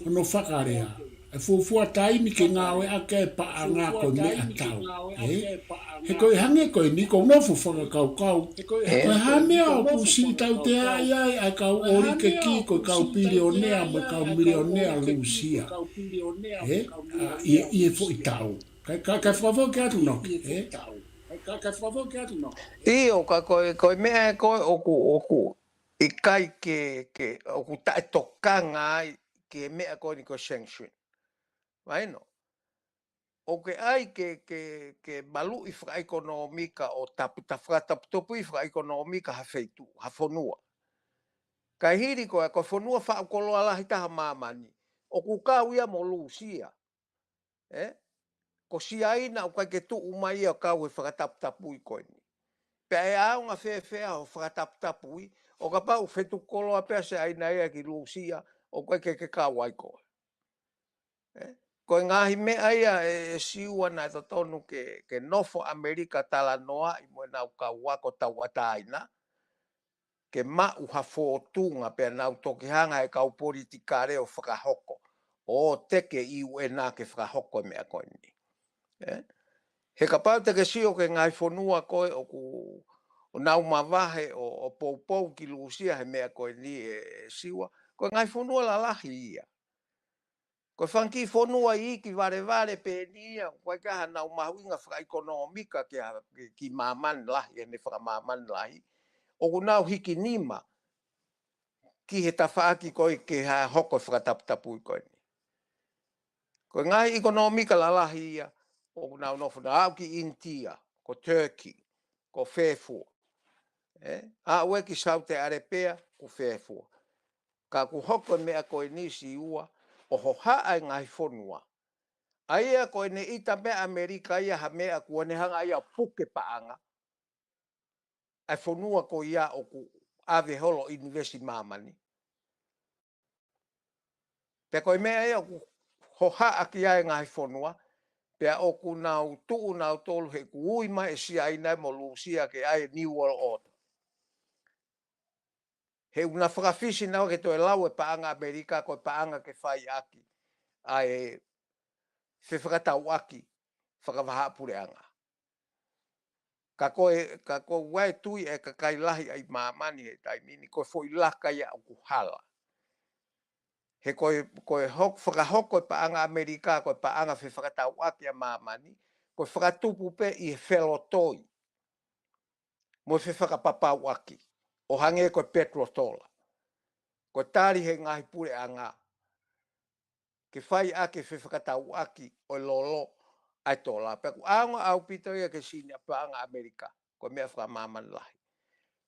Hono fakalea. ʻA e fuofua taimi ke ngāueʻaki e paʻanga ko e meʻatau. Ē? He ko e hangē ko eni ʻoku ou nofo fakakaukau. Ko e hā e meʻa ʻoku siʻi tautea ai ʻa e kau ʻolikeki, ko e kau pilionea mo e kau milionea Lūsia. Ē? ʻA, ʻi, ʻi he foʻi tau. Ka, ka, ka fakafoki atu Noke, ē? ʻIo, ka ko e, ko e meʻa ē ko ē ʻoku, ʻoku ʻikai ke, ke, ʻoku taʻetokanga ai ki he meʻa ko eni ko e sanction. Vaino. ʻOku ke ʻai ke, ke, ke maluʻi fakaʻekonōmika ʻo tapu, ta fakataputapuʻi fakaʻekonōmika ha feituʻu, ha fonua. Kae hili ko e, ko e fonua faʻu koloa lahi taha ʻo māmani. ʻOku kau ia mo Lūsia. Ē? Ko Siaina ʻoku ʻikai ke tuʻu mai ia ʻo kau he fakataputapuʻi ko eni. Pea ʻe ʻaonga fēfē hoʻo fakataputapuʻi, ʻo kapau fetuku koloa pē ʻa Siaina ia ki Lūsia, ʻoku ʻikai ke ke kau ai koe. Ē? Ko e ngaahi meʻa ia ē, ē Siua naʻe totonu ke, ke nofo ʻAmelika talanoaʻi mo ʻenau kau ako tauʻatāina, ke maʻu ha fōtunga pea nau toki hanga ʻe he kau politikale ʻo fakahoko, ʻo teke ʻi U N ke fakahoko e meʻa ko eni. Ē? He kapau te ke sio ki he ngaahi fonua ko ē ʻoku, ʻoku nau mavahe ʻo, ʻo poupou ki Lūsia he meʻa ko eni ē, ē Siua, ko e ngaahi fonua lalahi ia. Ko e fanga kiʻi fonua iiki valevale pē eni ia, ʻoku ʻikai ke ʻi ai hanau mahuʻinga fakaʻekonōmika ki ha, ki, ki māmani lahi, ʻene fakamāmani lahi. ʻOku nau hiki nima ki he tafaʻaki ko ē ke ha hoko e fakataputapuʻi ko eni. Ko e ngaahi ʻekonōmika lalahi ia, ʻoku nau nofo, nau aʻu ki ʻInitia, ko Turkey, ko fē fua. Ē? Aʻu ē ki Saute ʻAlepea, ko fē fua. Ka ʻoku hoko e meʻa ko eni Siua, ʻo hohaʻa e ngaahi fonua. ʻA ia ko ʻene ʻita pē ʻa ʻAmelika ia ha meʻa kuo ne hanga ia ʻo puke paʻanga ʻa e fonua ko ia ʻoku ʻave holo ʻinivesi ʻi māmani. Pea ko e meʻa ia ʻoku hohaʻa ki ai e ngaahi fonua, pea ʻoku nau tuʻu nautolu he ʻoku ui mai ʻe Siaina mo Lūsia ke ʻai e New World Order. He ʻoku na fakafisi naua ke toe lau e paʻanga ʻAmelika, ko e paʻanga ke fai ʻaki ʻa e fefakatauʻaki fakavahaʻapuleʻanga. Ka ko e, ka ko e ʻoku tui e kakai lahi ʻi māmani he taimi ni, ko e foʻi laka ia ʻoku hala. He ko e, ko e hok-, fakahoko e paʻanga ʻAmelika, ko e paʻanga fefakatauʻaki ʻa māmani, ko e fakatupu pē ʻi he felotoi mo e fefakapapauʻaki, ʻo hangē ko e petrotola. Ko e tali he ngaahi puleʻanga ke fai ʻaki e fefakatauʻaki ʻo e lolo ʻa e tola. Pea ʻoku ʻaonga ʻaupito ia ki he sini ʻa e paʻanga ʻAmelika, ko e meʻa fakamāmani lahi.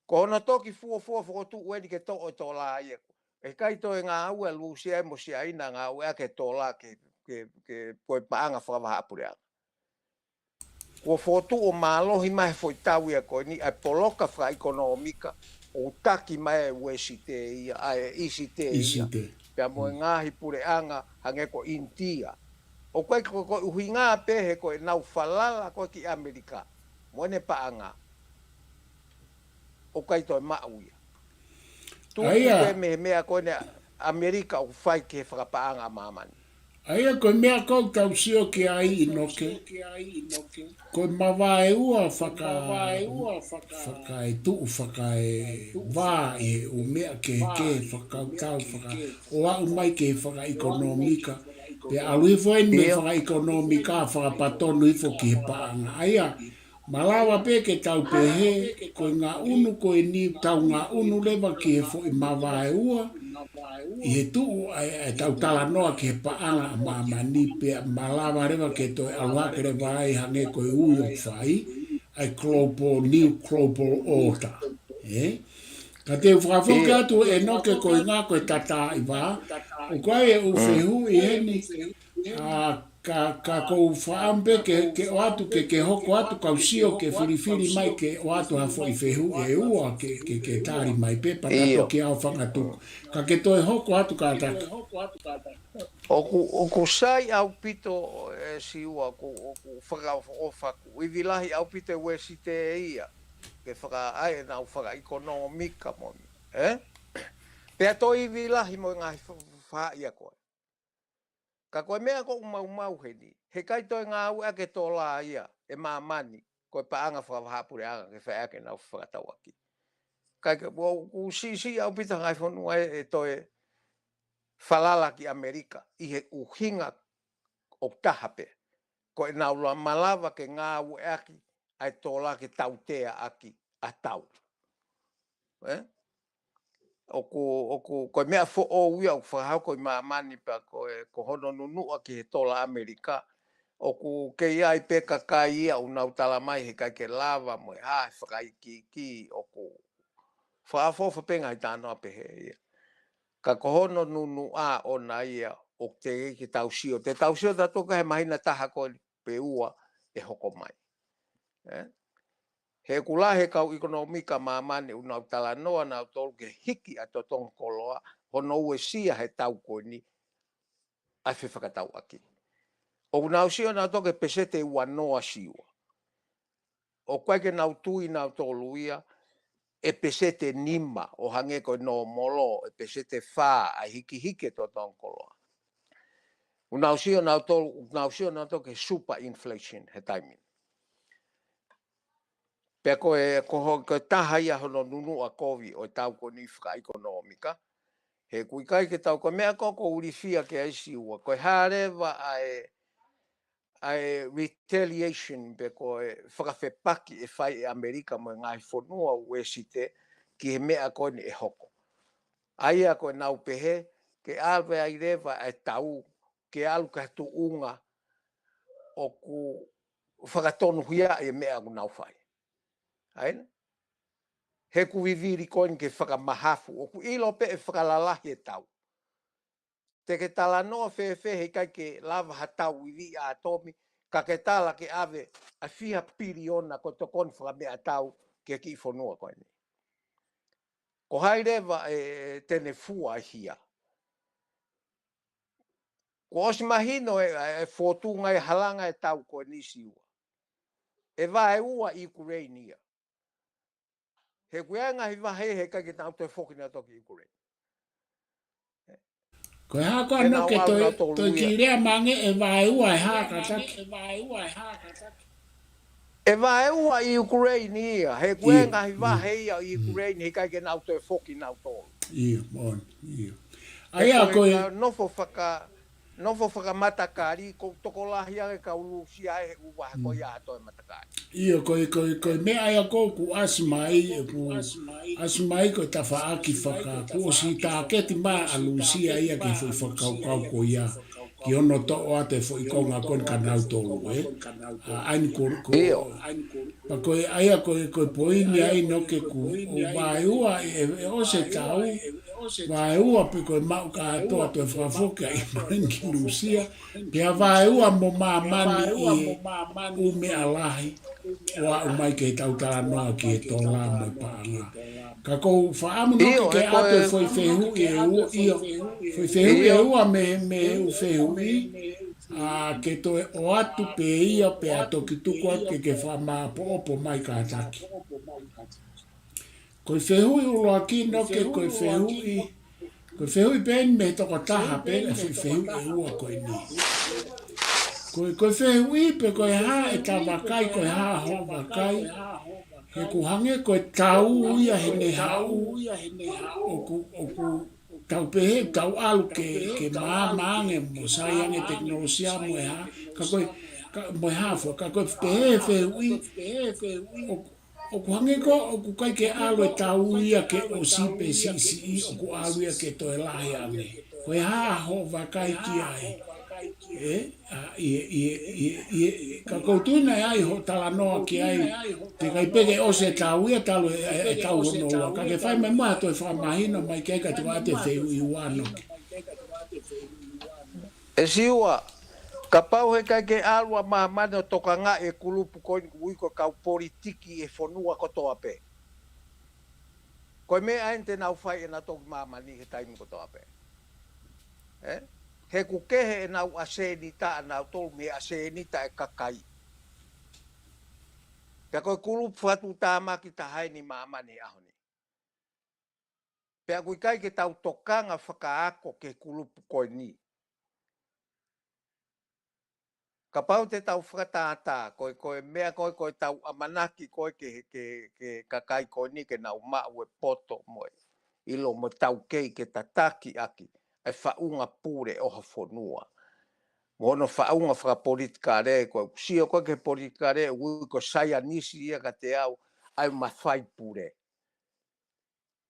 Ko hono toki fuofua fokotuʻu eni ke toʻo e tola ia. ʻE ʻikai toe ngāue ʻa Lūsia mo Siaina ngāueʻaki e tola ke, ke, ke ko e paʻanga fakavahaʻapuleʻanga. Kuo fokotuʻu ʻo mālohi mai he foʻi tau ia ko eni ʻa e poloka fakaʻekonōmika ʻoku taki mai ʻe Uēsite ia, ʻa e ʻIsite ia. ʻIsite. Pea mo e ngaahi puleʻanga hangē ko ʻInitia. ʻOku ʻikai ko, ko e ʻuhinga pē he ko ʻenau falala ko ē ki ʻAmelika mo ʻene paʻanga. ʻOku ʻikai toe maʻu ia. Tuku ʻA ia. pē mei he meʻa ko eni ʻAmelika ʻoku fai ki he fakapaʻanga ʻa māmani. ʻA ia ko e meʻa ʻoku tau sio ki ai ʻInoke. Ko e mavaeua faka-, fakaetuʻu, fakaevā ʻi he ʻū meʻa kehekehe fakakautau, faka-, ʻo aʻu mai ki he fakaʻekonōmika. Pea ʻalu hifo eni mei ʻIo. fakaʻekonōmika, fakapatonu hifo ki he paʻanga. ʻA ia, malava pē ke tau pehē, ko e ngaʻunu ko eni, tau ngaʻunu leva ki he foʻi mavaeua, ʻi he tuʻu ʻa e, ʻa e tau talanoa ki he paʻanga ʻa māmani pea malava leva ke toe ʻalu hake leva ai hangē ko e ui ʻoku fai, ʻa e global, new global order. Ē? Ka te u fakafoki atu ʻEnoke ko e ngā ko e tatā ʻi vā, ʻoku ʻi ai e ʻū fehuʻi heni, ʻa, ka, ka ʻoku ou fakaʻamu pē ke, ke ʻoatu ke, ke hoko atu kau sio ke filifili mai ke ʻoatu ha foʻi fehuʻi ʻe ua ke, ke, ke tali mai pē pea ta toki ʻaofangatuku. Ka ke toe hoko atu kātaki. ʻOku, ʻoku sai ʻaupito ʻe Siua, ʻoku, ʻoku fakaʻofoʻofa, ʻoku ivi lahi ʻaupito e Uēsite ia, ke fakaʻai ʻenau fakaʻekonōmika mo, ē? Pea toe ivi lahi mo e ngaahi fa-, fa-, ia ko ē. Ka ko e meʻa ʻoku ou maumau heni, heʻikai toe ngāueʻaki e tola ia ʻe māmani, ko e paʻanga fakavahaʻapuleʻanga ke fai ʻaki ʻenau fakatauʻaki. Kae ke, ʻoku siʻisiʻi ʻaupito ngaahi fonua ʻe, ʻe toe falala ki ʻAmelika, ʻi he ʻuhinga ʻoku taha pē. Ko ʻenau la-, malava ke ngāueʻaki ʻa e tola ke tauteaʻaki ʻa tau. Ē? ʻOku, ʻoku, ko e meʻa foʻou ia ʻoku fakahoko ʻi māmani pea ko e, ko hono nunuʻa ki he tola ʻAmelika. ʻOku kei ʻi ai pē kakai ia ʻoku nau tala mai heʻikai ke lava mo e hā he fakaikiiki ʻoku fakaʻofoʻofa pē ngaahi talanoa pehē ia. Ka ko hono nunuʻa ʻona ia ʻoku teʻeki ke tau sio. Te tau sio tautolu ki he māhina taha ko eni pe ua ʻe hoko mai. Ē? He ʻoku lahi e kau ʻekonōmika māmani ʻoku nau talanoa nautolu ke hiki ʻa e totongi koloa, hono uesia he taʻu ko eni ʻa e fefakatauʻaki. ʻOku nau sio nautolu ki he peseti ʻe uanoa Siua. ʻOku ʻikai ke nau tui nautolu ia ʻe peseti ʻe nima ʻo hangē ko e nōmolo, ʻe peseti ʻe fā ʻa e hikihiki e totongi koloa. ʻOku nau sio nautolu, ʻoku nau sio nautolu ki he super inflation he taimi ni. Pea ko e, ko ho-, ko e taha ia hono nunuʻa kovi ʻo e taʻu ko eni fakaʻekonōmika. He ʻoku ʻikai ke tau, ko e meʻa ko ē ʻoku ou ilifia ki ai Siua, ko e hā leva ʻa e, ʻa e retaliation pe ko e fakafepaki ʻe fai ʻe ʻAmelika mo e ngaahi fonua Uēsite ki he meʻa ko eni ʻe hoko. ʻA ia ko ʻenau pehē, ke ʻave ai leva ʻa e taʻu, ke ʻalu ki ha tuʻunga ʻoku fakatonuhiaʻi e meʻa ʻoku nau fai. ʻA ia? He ʻoku vivili ko eni ke fakamahafu, ʻoku ʻilo pē ʻe fakalalahi e taʻu. Te ke talanoa fēfē heʻikai ke lava ha tau ivi ʻātomi, ka ke tala ke ʻave ʻa e fiha piliona ko e tokoni fakameʻatau ki he kiʻi fonua ko eni. Ko hai leva ʻe te ne fua e hia. Kuo ʻosi mahino e, e, e fōtunga e halanga e taʻu ko eni Siua. ʻE vaeua ʻIukuleini ia. He ʻoku ʻi ai e ngaahi vahe heʻikai ke nau toe foki nautolu ki ʻIukuleini. Ko e hā ko ē ʻEnoke, toe, toe kiʻi lea mai ange ʻe vaeua e hā kātaki. ʻE vaeua ʻIukuleini ia, he ʻoku ʻi ai e ngaahi vahe ia ʻIukuleini heʻikai ke nau toe foki nautolu. ʻIo, moʻoni, ʻio. ʻA ia ko e, ka nofo faka-, nofo fakamatakali, ʻoku tokolahi ange kau Lūsia he ʻū vahe ko ia ʻa e toe matakali. ʻIo, ko e, ko e, ko e meʻa ia ʻoku ʻasi mai, ʻoku ʻasi mai ko e tafaʻaki faka-, kuo ʻosi tāketi mai ʻa Lūsia ia ki he foʻi fakakaukau ko ia, ki hono toʻo atu e foʻi konga ko eni kia nautolu, ē. ʻA, ʻa ia ko, ko, pea ko e, ʻa ia ko e, ko e poini ʻa ʻEnoke ʻoku, ʻoku vaeua ʻe, ʻe, ʻe ʻosi e taʻu, vaeua pe ko e maʻu kātoa toe fakafoki ʻa ʻIukuleini ki Lūsia, pea vaeua mo māmani ʻi he ʻū meʻa lahi, ʻo aʻu mai ki heʻetau talanoa ki he tola mo e paʻanga. Ka ʻoku ou fakaʻamu ʻEnoke ke ʻoatu e foʻi fehuʻi ʻe ua, ʻio, foʻi fehuʻi ʻe ua mei, mei he ʻū fehuʻi, ʻa, ke toe ʻoatu pē ia pea toki tuku atu ke ke fakamāʻopoʻopo mai kātaki. Ko e fehuʻi ʻuluaki ʻEnoke, ko e fehuʻi, ko e fehuʻi pē eni mei he tokotaha pē, ʻa e fe-, fehuʻi ʻe ua ko eni. Ko e, ko e fehuʻi pe ko e hā ʻeta vakai, ko e hā hoʻo vakai, he ʻoku hangē ko e tau ia heʻene haʻu, ʻoku, ʻoku tau pehē, tau ʻalu ke, ke maama ange mo sai ange tekinolosia mo e hā, ka ko e, ka, mo e hā fua, ka ko e pehē fehuʻi, ʻoku, ʻoku hangē ko, ʻoku ʻikai ke ʻalu e tau ia ke ʻosi pe siʻisiʻi, ʻoku ʻalu ia ke toe lahi ange. Ko e hā hoʻo vakai ki ai? ʻE, ʻa, ʻi he, ʻi he, ʻi he, ʻi he, ka ʻoku ou tui naʻe ʻi ai hoʻo talanoa ki ai, teʻeki ai pē ke ʻosi e taʻu ia talu e, e, e taʻu hono ua. Ka ke fai mai muʻa ha toe fakamahino mai ki ai ka te u ʻoatu e fehuʻi ua ʻAnoke. ʻE Siua, kapau heʻikai ke ʻalu ʻa māmani ʻo tokangaʻi e kulupu ko eni ʻoku ui ko e kau politiki ʻi he fonua kotoa pē. Ko e meʻa eni te nau fai ʻenautolu ki māmani he taimi kotoa pē. ʻE? He ʻoku kehe ʻenau ʻasenita ʻanautolu mei he ʻasenita e kakai. Pea ko e kulupu fakatuʻutāmaki taha eni ʻi māmani he ʻaho ni. Pea ʻoku ʻikai ke tau tokanga fakaako ki he kulupu ko eni. Kapau te tau fakatātā, ko e, ko e meʻa ko e, ko e tau ʻamanaki ko e ke, ke, ke kakai ko eni ke nau maʻu e poto mo e ʻilo mo e taukei ke tataki ʻaki e faʻunga pule ʻo ha fonua. Mo hono faʻunga fakapolitikale, ko e ʻoku sio ko e ki he politikale, ʻoku ui ko e saienisi ia kiate au, ʻa e mafai pule.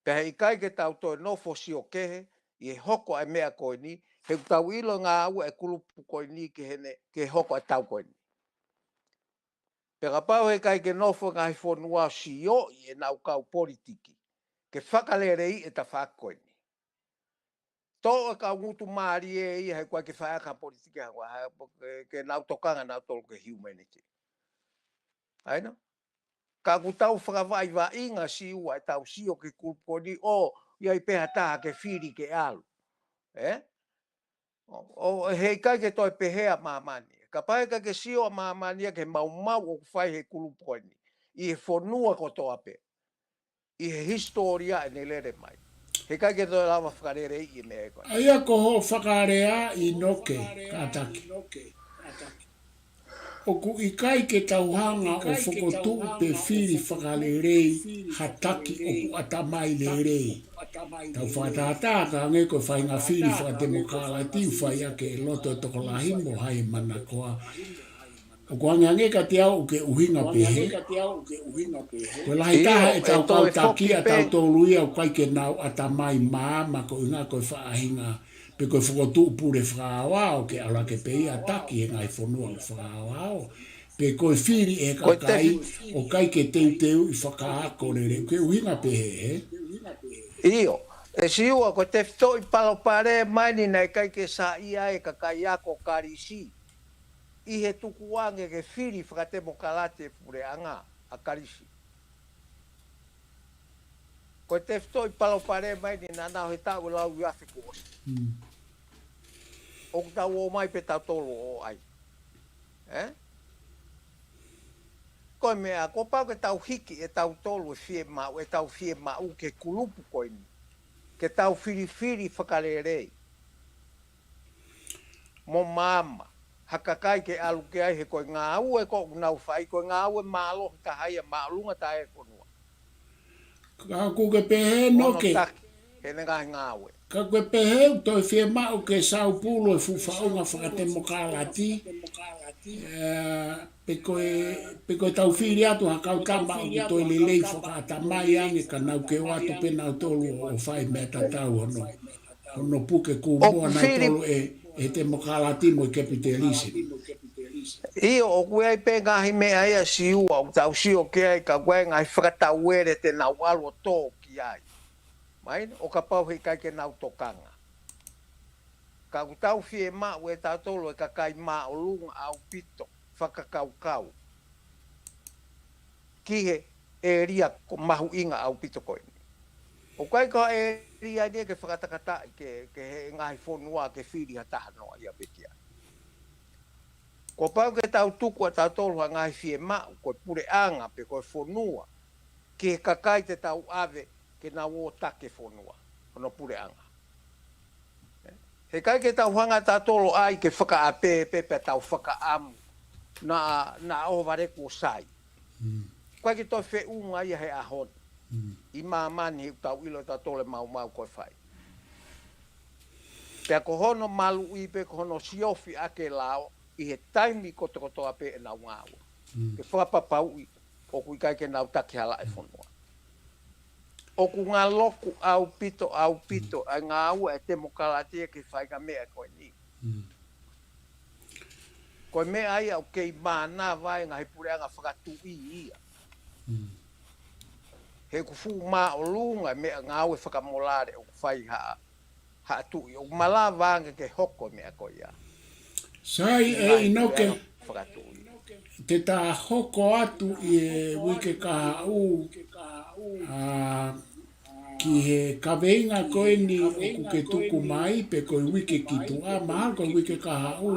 Pea heʻikai ke tau toe nofo sio kehe, ʻi he hoko ʻa e meʻa ko eni, he ʻoku tau ʻilo ngāue e kulupu ko eni ke hene, ke hoko ʻa e tau ko eni. Pea kapau heʻikai ke nofo ngaahi fonua ʻo sioʻi ʻenau kau politiki, ke fakaleleiʻi e tafaʻaki ko eni. Toʻo e kau ngutu mālie ia he ʻoku ʻikai ke fai ʻaki ha politiki ha, ha, ke, ke nau tokanga ʻanautolu ki he humanity. ʻAi nō? Ka ʻoku tau fakavaʻivaʻinga Siua ʻetau sio ki he kulupu ko eni ʻo, ʻi ai pē ha taha ke fili ke ʻalu. ʻE? ʻO, ʻo, heʻikai ke toe pehē ʻa māmani. Kapau heʻikai ke sio ʻa māmani ia ki he maumau ʻoku fai he kulupu ko eni. ʻI he fonua kotoa pē. ʻI he hisitōlia ʻene lele mai. Heʻikai ke toe lava fakaleleiʻi e meʻa ko eni. ʻA ia ko hoʻo fakalea ʻAnoke, kātaki. ʻOku ʻikai ke tau hanga ʻo fokotuʻu pe fili fakalelei ha taki ʻoku ʻatamai lelei. Tau fakatātā ka hangē ko e faʻahinga fili fakatemokālati ʻoku fai ʻaki e loto e tokolahi mo hai manakoa. ʻOku hangehangē kiate au ʻoku ke ʻuhinga pehē. Ko e lahi taha ʻetau kau taki ʻatautolu ia ʻoku ʻikai ke nau ʻatamai maama ko e ʻuhinga ko e faʻahinga pe ko e fokotuʻu pule fakaaoao ke ʻalu hake pē ia ʻo taki he ngaahi fonua ʻoku fakaaoao. Pe ko e fili ʻe he kakai ʻoku ʻikai ke teuteuʻi fakaako lelei, ʻoku ke ʻuhinga pehē, ē? ʻIo, ʻe Siua, ko e tefitoʻi palopalema eni naʻe ʻikai ke saiʻia ai e kakai ako Kalisi ʻi he tukuange ke fili fakatemokālati e puleʻanga ʻa Kalisi. Ko e tefitoʻi palopalema eni naʻa nau he taʻu ʻe lau ʻi he afe kuo ʻosi. ʻOku tau ō mai pē tautolu ʻo ʻai. ʻE? Ko e meʻa, kuo pau ke tau hiki ʻe tautolu e fiemaʻu, ʻetau fiemaʻu ki he kulupu ko eni. Ke tau filifili fakalelei. Mo maama, ha kakai ke ʻalu ki ai he ko e ngāue ko ʻoku nau fai, ko e ngāue mālohi taha ia, māʻolunga taha e fonua. Ka ʻoku ke pehē ʻAnoke. Taki, he ne ngaahi ngāue. Ka ʻoku ke pehē ʻoku toe fiemaʻu ke saupulu e fuʻu faʻunga fakatemokālati. ʻE, pe ko e, pe ko e tau fili atu ha kau tama ʻoku toe lelei fakaʻatamai ange ka nau ke ō atu pē nautolu ʻo fai meʻa tatau hono. Hono puke kū moa nautolu ʻe, ʻe he temokālati mo e capitalism. ʻIo, ʻoku ʻi ai pē ngaahi meʻa ia Siua, ʻoku tau sio ki ai ka ʻoku ʻi ai ngaahi fakatauele te nau ʻalu ʻo tō ki ai. Mai, ʻo kapau heʻikai ke nau tokanga. Ka ʻoku tau fiemaʻu ʻe tautolu e kakai māʻolunga ʻaupito, fakakaukau. Ki he ʻēlia ko mahuʻinga ʻaupito ko eni. ʻOku ʻikai ko e ʻēlia eni ke fakatakataʻi ke, ke he ngaahi fonua ke fili ha taha noa ia pē ki ai. Kuo pau ke tau tuku ʻa tautolu ha ngaahi fiemaʻu, ko e puleʻanga pe ko e fonua, ki he kakai te tau ʻave ke nau ō taki e fonua, hono puleʻanga. Heʻikai ke tau hanga tautolu ai ke fakaʻapē pē pea tau fakaʻamu. Naʻa, naʻa ʻohovale kuo sai. ʻOku ʻikai ke toe feʻunga ia he ʻaho ni. ʻI māmani he ʻoku tau ʻilo tautolu e maumau ko e fai. Pea ko hono maluʻi pē ko hono siofi ʻaki e lao ʻi he taimi kotokotoa pē ʻenau ngāue. Ke fakapapauʻi ʻoku ʻikai ke nau taki hala e fonua. ʻOku ngaloku ʻaupito, ʻaupito, ʻa e ngāue e temokālati ke fai ka meʻa ko eni. Ko e meʻa ia ʻoku kei mānava ai e ngaahi puleʻanga fakatuʻi ia. He ʻoku fuʻu māʻolunga e meʻangāue fakamolale ʻoku fai ha, ha tuʻi. ʻOku malava ange ke hoko e meʻa ko ia. Sai e ʻInoke, fakatuʻi. Te ta hoko atu ʻi he uike kahaʻu, ʻa, ki he kaveinga ko eni ʻoku ke tuku mai pe ko e uike ki tuʻa, mahalo ko e uike kahaʻu,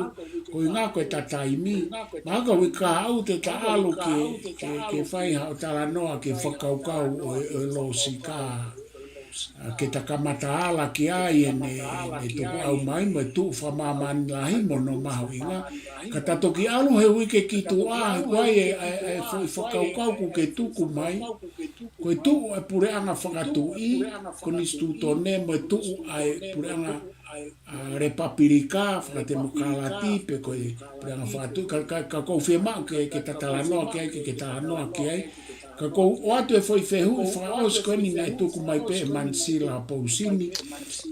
ko e ngā ko e ta taimi, mahalo ko e uike kahaʻu te ta ʻalu ke, ke, ke fai haʻo talanoa ke fakakaukau ʻo e, ʻo e losika. ʻA, ke ta kamata ala ki ai ʻene, ʻene tukuʻau mai, mo e tuʻu fakamāmani lahi mo hono mahuʻinga. Ka ta toki ʻalu he uike ki tuʻa, ʻoku ʻi ai e, e, e foʻi fakakaukau ʻoku ke tuku mai. Ko e tuʻu e puleʻanga fakatuʻi, konisitūtone mo e tuʻu ʻa e puleʻanga, ʻa, lepapilika, fakatemokalati, pe ko e puleʻanga fakatuʻi, ka, ka, ka ʻoku ou fiemaʻu ke, ke ta talanoa ki ai, ke, ke talanoa ki ai. Ka ʻoku ou ʻoatu e foʻi fehuʻi fakaʻosi ko eni naʻe tuku mai pē ʻe Manisila Pousini,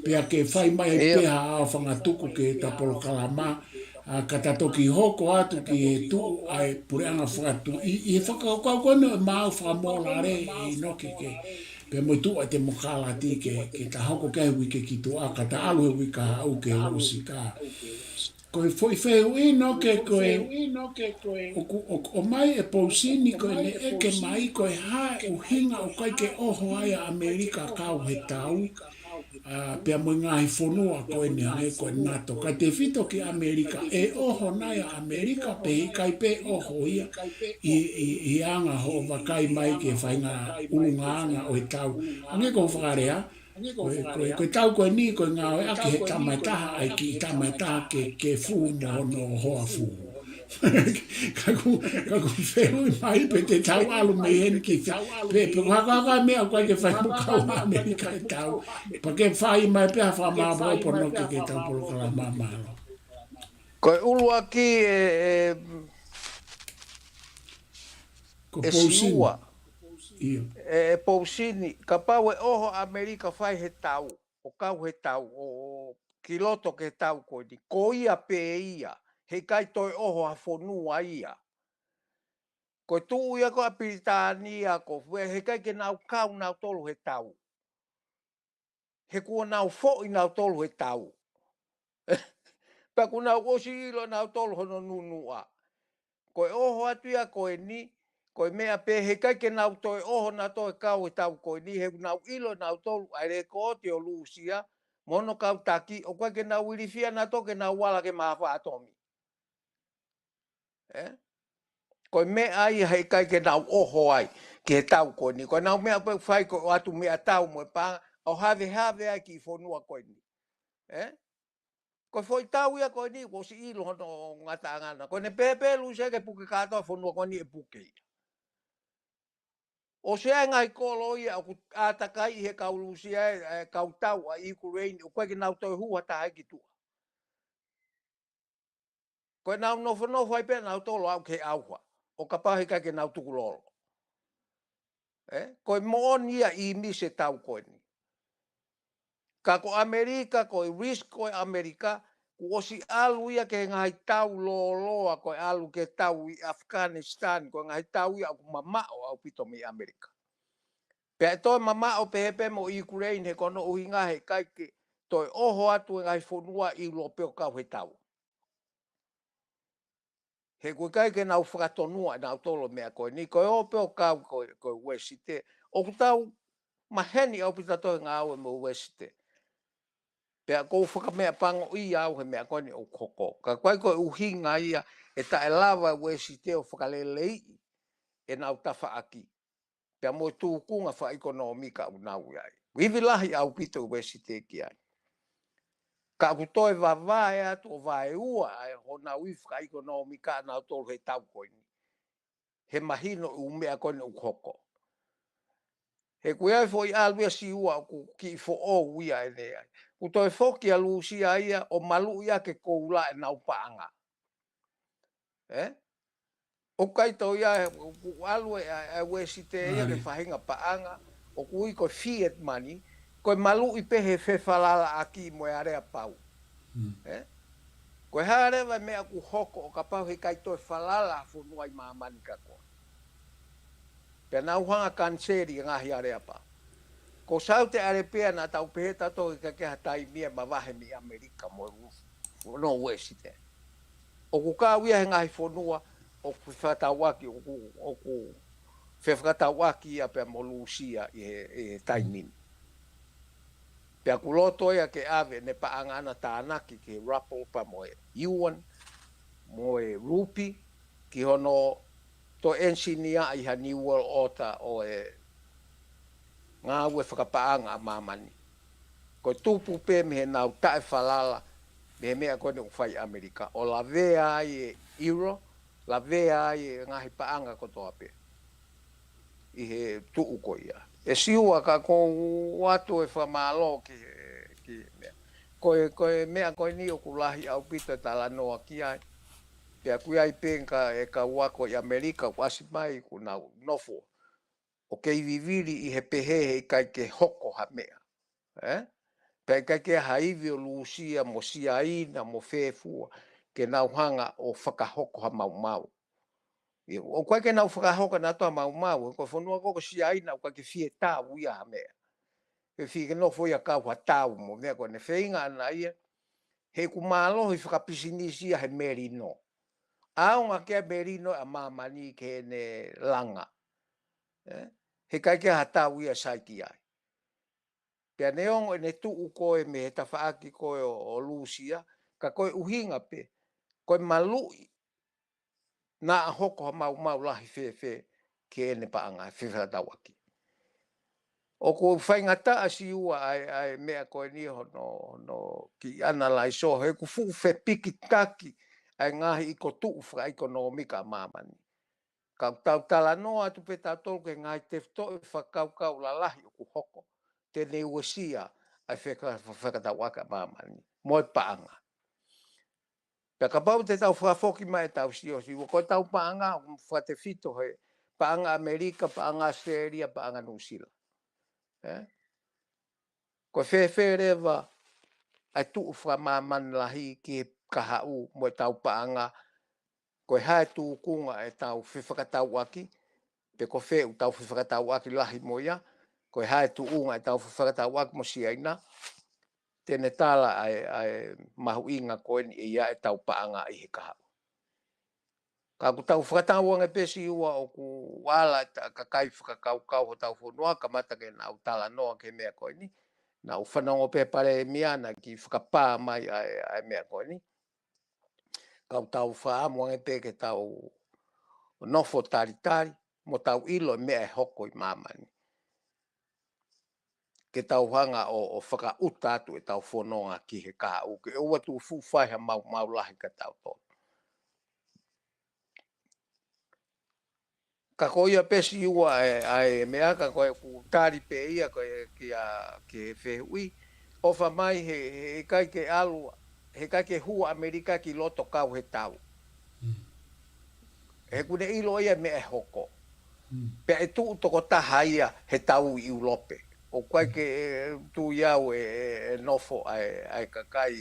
pea ke fai mai ai pē haʻo fanga tuku ki he ta polokalama, ʻa, ka ta toki hoko atu ki he tuʻu ʻa e puleʻanga fakatuʻi, ʻi he fakakaukau ko eni ʻo e maau fakamolale ʻe ʻInoke ke, pea mo e tuʻu ʻa e temokalati ke, ke ta hoko ki he uike ki tuʻa, ka ta ʻalu he uike kahaʻu ki he losika. Ko e foʻi fehuʻi ʻInoke ko e, ʻoku, ʻoku ʻomai ʻe Pousini ko ʻene ʻeke mai ko e hā e ʻuhinga ʻoku ʻikai ke ʻoho ai ʻa ʻAmelika kau he tau, ʻa, pea mo e ngaahi fonua ko eni hangē ko e NATO. Ka tefito ki ʻAmelika, ʻe ʻoho nai ʻa ʻAmelika pe ʻikai pē ʻoho ia ʻi, ʻi, ʻi he anga hoʻo vakai mai ki he faʻahinga ʻulungaanga ʻo e tau. Hangē ko e fakalea, ko e, ko e, ko e tau ko eni, ko e ngāueʻaki he tama ʻe taha, ʻa e kiʻi tama ʻe taha ke, ke fū mo hono hoa fū. Ka ʻoku, ka ʻoku fehuʻi mai pe te tau ʻalu mei heni ki fē, pe, pe ko e hā, ko e hā e meʻa ʻoku ʻikai ke fai mo kau ʻAmelika he tau. Pea ke fai mai pē ha fakamāopoopo ʻInoke ki he ta polokalama, mālō. Ko e ʻuluaki ē, ē, ko ʻe Pousini. Siua. ʻIo. ʻE, ʻe Pousini, kapau ʻe ʻoho ʻAmelika fai he tau, ʻo kau he tau, ʻo, ʻo ki loto ki he tau ko eni, ko ia pē ia, heʻikai toe ʻoho ha fonua ia. Ko e tuʻu ia ko ē ʻa Pilitānia ko ē, heʻikai ke nau kau nautolu he tau. He kuo nau foʻi nautolu he tau. Pea kuo nau ʻosi ʻilo nautolu hono nunuʻa. Ko e ʻoho atu ia ko eni, ko e meʻa pē heʻikai ke nau toe ʻoho nautolu he kau he tau ko eni, he kuo nau ʻilo nautolu ʻa e lekooti ʻo Lūsia, mo hono kau taki, ʻoku ʻikai ke nau ilifia nautolu ke nau ala ke mahafa ʻatomi. Ē? Ko e meʻa ia heʻikai ke nau ʻoho ai ki he tau ko eni. Ko ʻenau meʻa pē ʻoku fai ko e ʻoatu meʻatau mo e paʻanga, ʻo havehave ai ki he fonua ko eni. Ē? Ko e foʻi tau ia ko eni, kuo ʻosi ʻilo hono ngataʻanga na. Ko ʻene pehē pē Lūsia ke puke kātoa fonua ko eni ʻe puke ia. ʻOsi ʻi ai e ngaahi kolo ia ʻoku ʻātakai he kau Lūsia, ē, ē, kau tau ʻa ʻIukuleini, ʻoku ʻikai ke nau toe hū ha taha ki tuʻa. Ko ʻenau nofonofo ai pē nautolu ʻo aʻu ki he ʻauha, ʻo kapau heʻikai ke nau tukulolo. Ē? Ko e moʻoni ia ʻi he misi e tau ko eni. Ka ko ʻAmelika, ko e risk ko ē ʻAmelika, kuo ʻosi ʻalu ia ki he ngaahi tau lōloa, ko e ʻalu ki he tau ʻi ʻAfikanisitani, ko e ngaahi tau ia ʻoku mamaʻo ʻaupito mei ʻAmelika. Pea ʻe toe mamaʻo pehē pē mo ʻIukuleini he ko hono ʻuhinga heʻikai ke toe ʻoho atu e ngaahi fonua ʻIulope ʻo kau he tau. He ʻoku ʻikai ke nau fakatonuʻa ʻe nautolu e meʻa ko eni, ko e ō pē ʻo kau ko, ko e Uēsite. ʻOku tau maheni ʻaupito ʻa e ngāue mo e Uēsite. Pea ʻoku ou fakameʻapangoʻia au he meʻa ko eni ʻoku hoko. Ka ʻoku ʻikai ko e ʻuhinga ia ʻe taʻelava e Uēsite ʻo fakaleleiʻi ʻenau tafaʻaki. Pea mo e tūkunga fakaʻekonōmika ʻoku nau ʻi ai. Ivi lahi ʻaupito e Uēsite ki ai. Ka ʻoku toe vavae atu ʻo vaeua ʻa e honau ivi fakaʻekonōmika ʻanautolu he tau ko eni. He mahino ʻū meʻa ko eni ʻoku hoko. He ʻoku ʻi ai e foʻi ʻalu ia Siua ʻoku kiʻi foʻou ia ʻene ai. ʻOku toe foki ʻa Lūsia ia ʻo maluʻi ʻaki e koula ʻenau paʻanga. Ē? ʻOku ʻikai toe ʻi ai, ʻoku ʻalu e, e, e Uēsite ia ke faʻahinga paʻanga, ʻoku ui ko e fiat money, ko e maluʻi pē he fefalalaʻaki mo e aleapau. Ē? Ko e hā leva e meʻa ʻoku hoko ʻo kapau heʻikai toe falala ha fonua ʻi māmani ka ko ā. Pea nau hanga ʻo kaniseli e ngaahi aleapau. Ko Saute Aleapau naʻa tau pehē tautolu ʻikai ke ʻi ai ha taimi ia ʻe mavahe mei ʻAmelika mo e fonua Uēsite. ʻOku kau ia he ngaahi fonua ʻoku fefakatauʻaki, ʻoku, ʻoku fefakatauʻaki ia pea mo Lūsia ʻi he, ʻi he taimi ni. Pea ʻoku loto ia ke ʻave ʻene paʻanga ʻana tānaki ki he ruble pea mo e yuan, mo e rupi, ki hono toe ʻenisinia ʻi ha New World Order ʻo e ngāue fakapaʻanga ʻa māmani. Ko e tupu pē mei heʻenau taʻefalala mei he meʻa ko eni ʻoku fai ʻe ʻAmelika. ʻO lavea ai e euro, lavea ai e ngaahi paʻanga kotoa pē ʻi he tuʻu ko ia. ʻE Siua, ka ʻoku ou ʻoatu e fakamālō ki he, ki he meʻa. Ko e, ko e meʻa ko eni ʻoku lahi ʻaupito e talanoa ki ai. Pea ʻoku ʻi ai pē ka e kau ako ʻi ʻAmelika ʻoku ʻasi mai ʻoku nau nofo ʻo kei vivili ʻi he pehē heʻikai ke hoko ha meʻa. Ē? Pea ʻikai ke ʻi ai ha ivi ʻo Lūsia mo Siaina mo fē fua ke nau hanga ʻo fakahoko ha maumau. ʻIo, ʻoku ʻikai ke nau fakahoko ʻe nautolu ha maumau, ko e fonua ko ē ko Siaina ʻoku ʻikai ke fie tau ia ha meʻa. He fie ke nofo ia ʻo kau ha tau mo e meʻa ko ē, ʻene feinga ʻana ia, he ʻoku mālohi fakapisinisi ia he melino. ʻAonga ki ai e melino ʻa māmani ki heʻene langa. Ē? Heʻikai ke ʻi ai ha tau ia ʻe sai ki ai. Pea neongo ʻene tuʻu ko ē mei he tafaʻaki ko ē ʻo, ʻo Lūsia, ka ko e ʻuhinga pē, ko e maluʻi naʻa hoko ha maumau lahi fēfē ki heʻene paʻanga, fefakatauʻaki. ʻOku faingataʻa Siua ʻa e, ʻa e meʻa ko eni hono, hono kiʻi ʻanalaiso, he ʻoku fuʻu fepikitaki ʻa e ngaahi ʻikotuʻu fakaʻekonōmika ʻa māmani. Ka ʻoku tau talanoa atu pē tautolu ki he ngaahi tefitoʻi fakakaukau lalahi ʻoku hoko, te ne uesia ʻa e feka-, fefakatauʻaki ʻa māmani mo e paʻanga. Pea kapau te tau fakafoki mai ʻetau sio, Siua, ko ʻetau paʻanga ʻoku fakatefito he paʻanga ʻAmelika, paʻanga ʻAositelēlia, paʻanga Nuʻusila. Ē? Ko e fēfē leva ʻa e tuʻu fakamāmani lahi ki he kahaʻu mo ʻetau paʻanga, ko e hā e tūkunga ʻetau fefakatauʻaki, pe ko fē ʻoku tau fefakatauʻaki lahi mo ia, ko e hā e tuʻunga ʻetau fefakatauʻaki mo Siaina, te ne tala ʻa e, ʻa e mahuʻinga ko eni ʻe ʻi ai ʻetau paʻanga ʻi he kahaʻu. Ka ʻoku tau fakatauange pē Siua ʻoku ala e ta-, kakai fakakaukau hotau fonua, kamata ke nau talanoa ki he meʻa ko eni, nau fanongo pē Palēmia naʻa ke fakapā mai ʻa e, ʻa e meʻa ko eni. Ka ʻoku tau fakaʻamu ange pē ke tau nofo talitali, mo tau ʻilo e meʻa ʻe hoko ʻi māmani. Ke tau hanga ʻo, ʻo fakaʻuta atu ʻetau fononga ki he kahaʻu, ke ʻoua tuʻu fuʻu fai ha maumau lahi kia tautolu. Ka ko ia pē Siua e, ʻa e meʻa ka ko e ʻoku tali pē ia ko e kia, ki he fehuʻi. ʻOfa mai he, heʻikai ke ʻalu, heʻikai ke hū ʻAmelika ki loto kau he tau. Mm. He ʻoku ne ʻilo ia e meʻa ʻe hoko. Mm. Pea ʻe tuʻu tokotaha ia he tau ʻi ʻIulope. ʻOku ʻikai ke, ē, tui au ʻe, ʻe, ʻe nofo ʻa e, ʻa e kakai,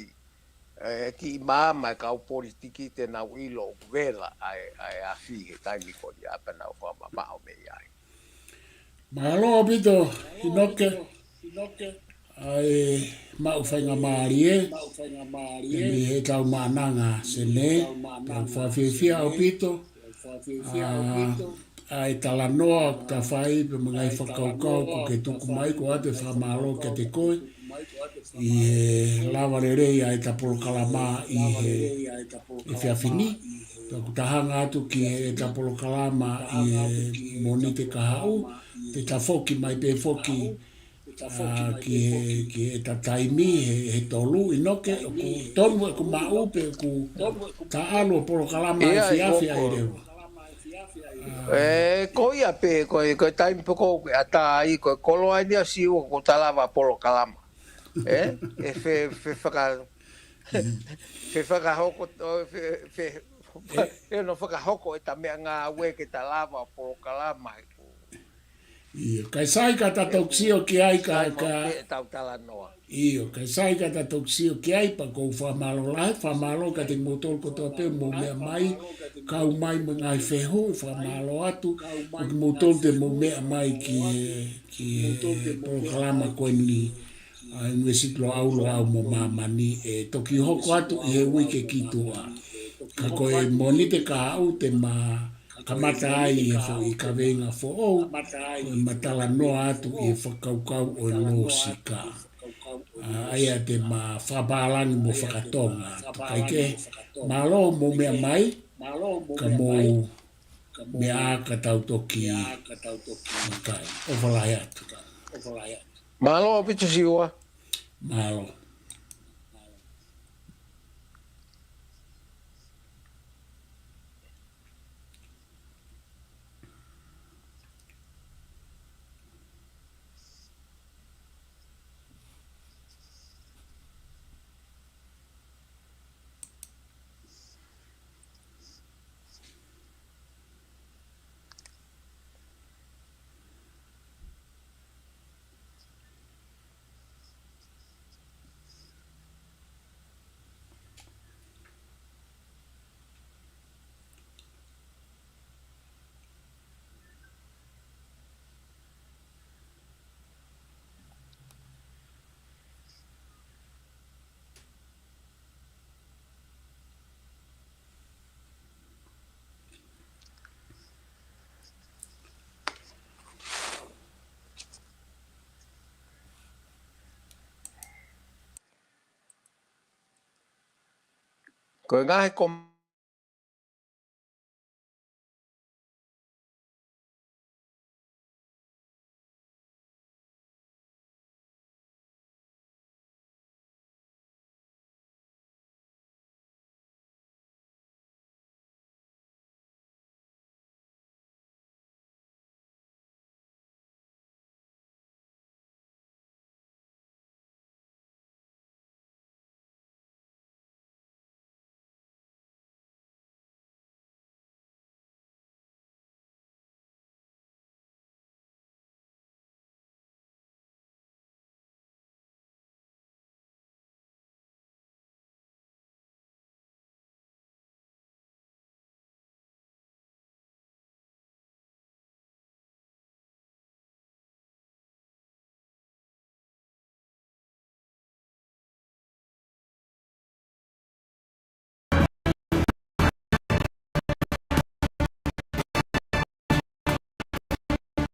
ē, kiʻi maama e kau politiki te nau ʻilo ʻoku vela ʻa e, ʻa e afi he taimi ko ia pea nau fakamamaʻo mei ai. Mālō ʻaupito, ʻInoke, ʻa e maʻu faingamālie, ʻe mei heʻetau maʻananga Senē, tau fakafiefia ʻaupito, ʻa, ʻa e talanoa ʻoku ta fai pea mo e ngaahi fakakaukau ʻoku ke tuku mai, ko ʻete fakamālō kiate koe, ʻi he lava lelei ʻa ʻeta polokalama ʻi he efiafi ni. Pea ʻoku ta hanga atu ki heʻeta polokalama ʻi he Mōnite kahaʻu, te ta foki mai pē foki, ʻa, ki he, ki heʻeta taimi he, he tolu, ʻInoke, ʻoku tonu ʻeku maʻu pe ʻoku ta ʻalu ʻo polokalama ʻi he efiafi ʻa e leva. Ē, ko ia pē, ko e, ko e taimi pē ko ē ʻoku ke ʻatā ai, ko e koloa eni ʻa Siua ʻoku ta lava polokalama. Ē, ʻe fe, fefaka-, fefakahoko, ʻo, fe, fe, ʻe hono fakahoko ʻeta meʻangāue ke ta lava polokalama he ko. ʻIo, kae sai ka ta toki sio ki ai ka, ka. ʻIo, kae sai ka ta toki sio ki ai pea ʻoku ou fakamālō lahi, fakamālō kiate kimoutolu kotoa pē mou meʻa mai, kau mai mo e ngaahi fehuʻi, fakamālō atu, ʻo kimoutolu te mou meʻa mai ki he, ki he polokalama ko eni, ʻa e ʻUnivēsiti Loʻau, Loʻau mo Māmani, ʻe toki hoko atu ʻi he uike ki tuʻa. Ka ko e Mōnite kahaʻu te ma kamata ai ʻi he foʻi kaveinga foʻou, ko e ma talanoa atu ʻi he fakakaukau ʻo e lōsika. ʻA, ʻa ia te ma fakapālangi mo fakatonga atu. Kae kehe, mālō mou meʻa mai, ka mou meʻa ka tau toki makai. ʻOfa lahi atu. Mālō ʻaupito Siua. Mālō. Ko e ngaahi kom-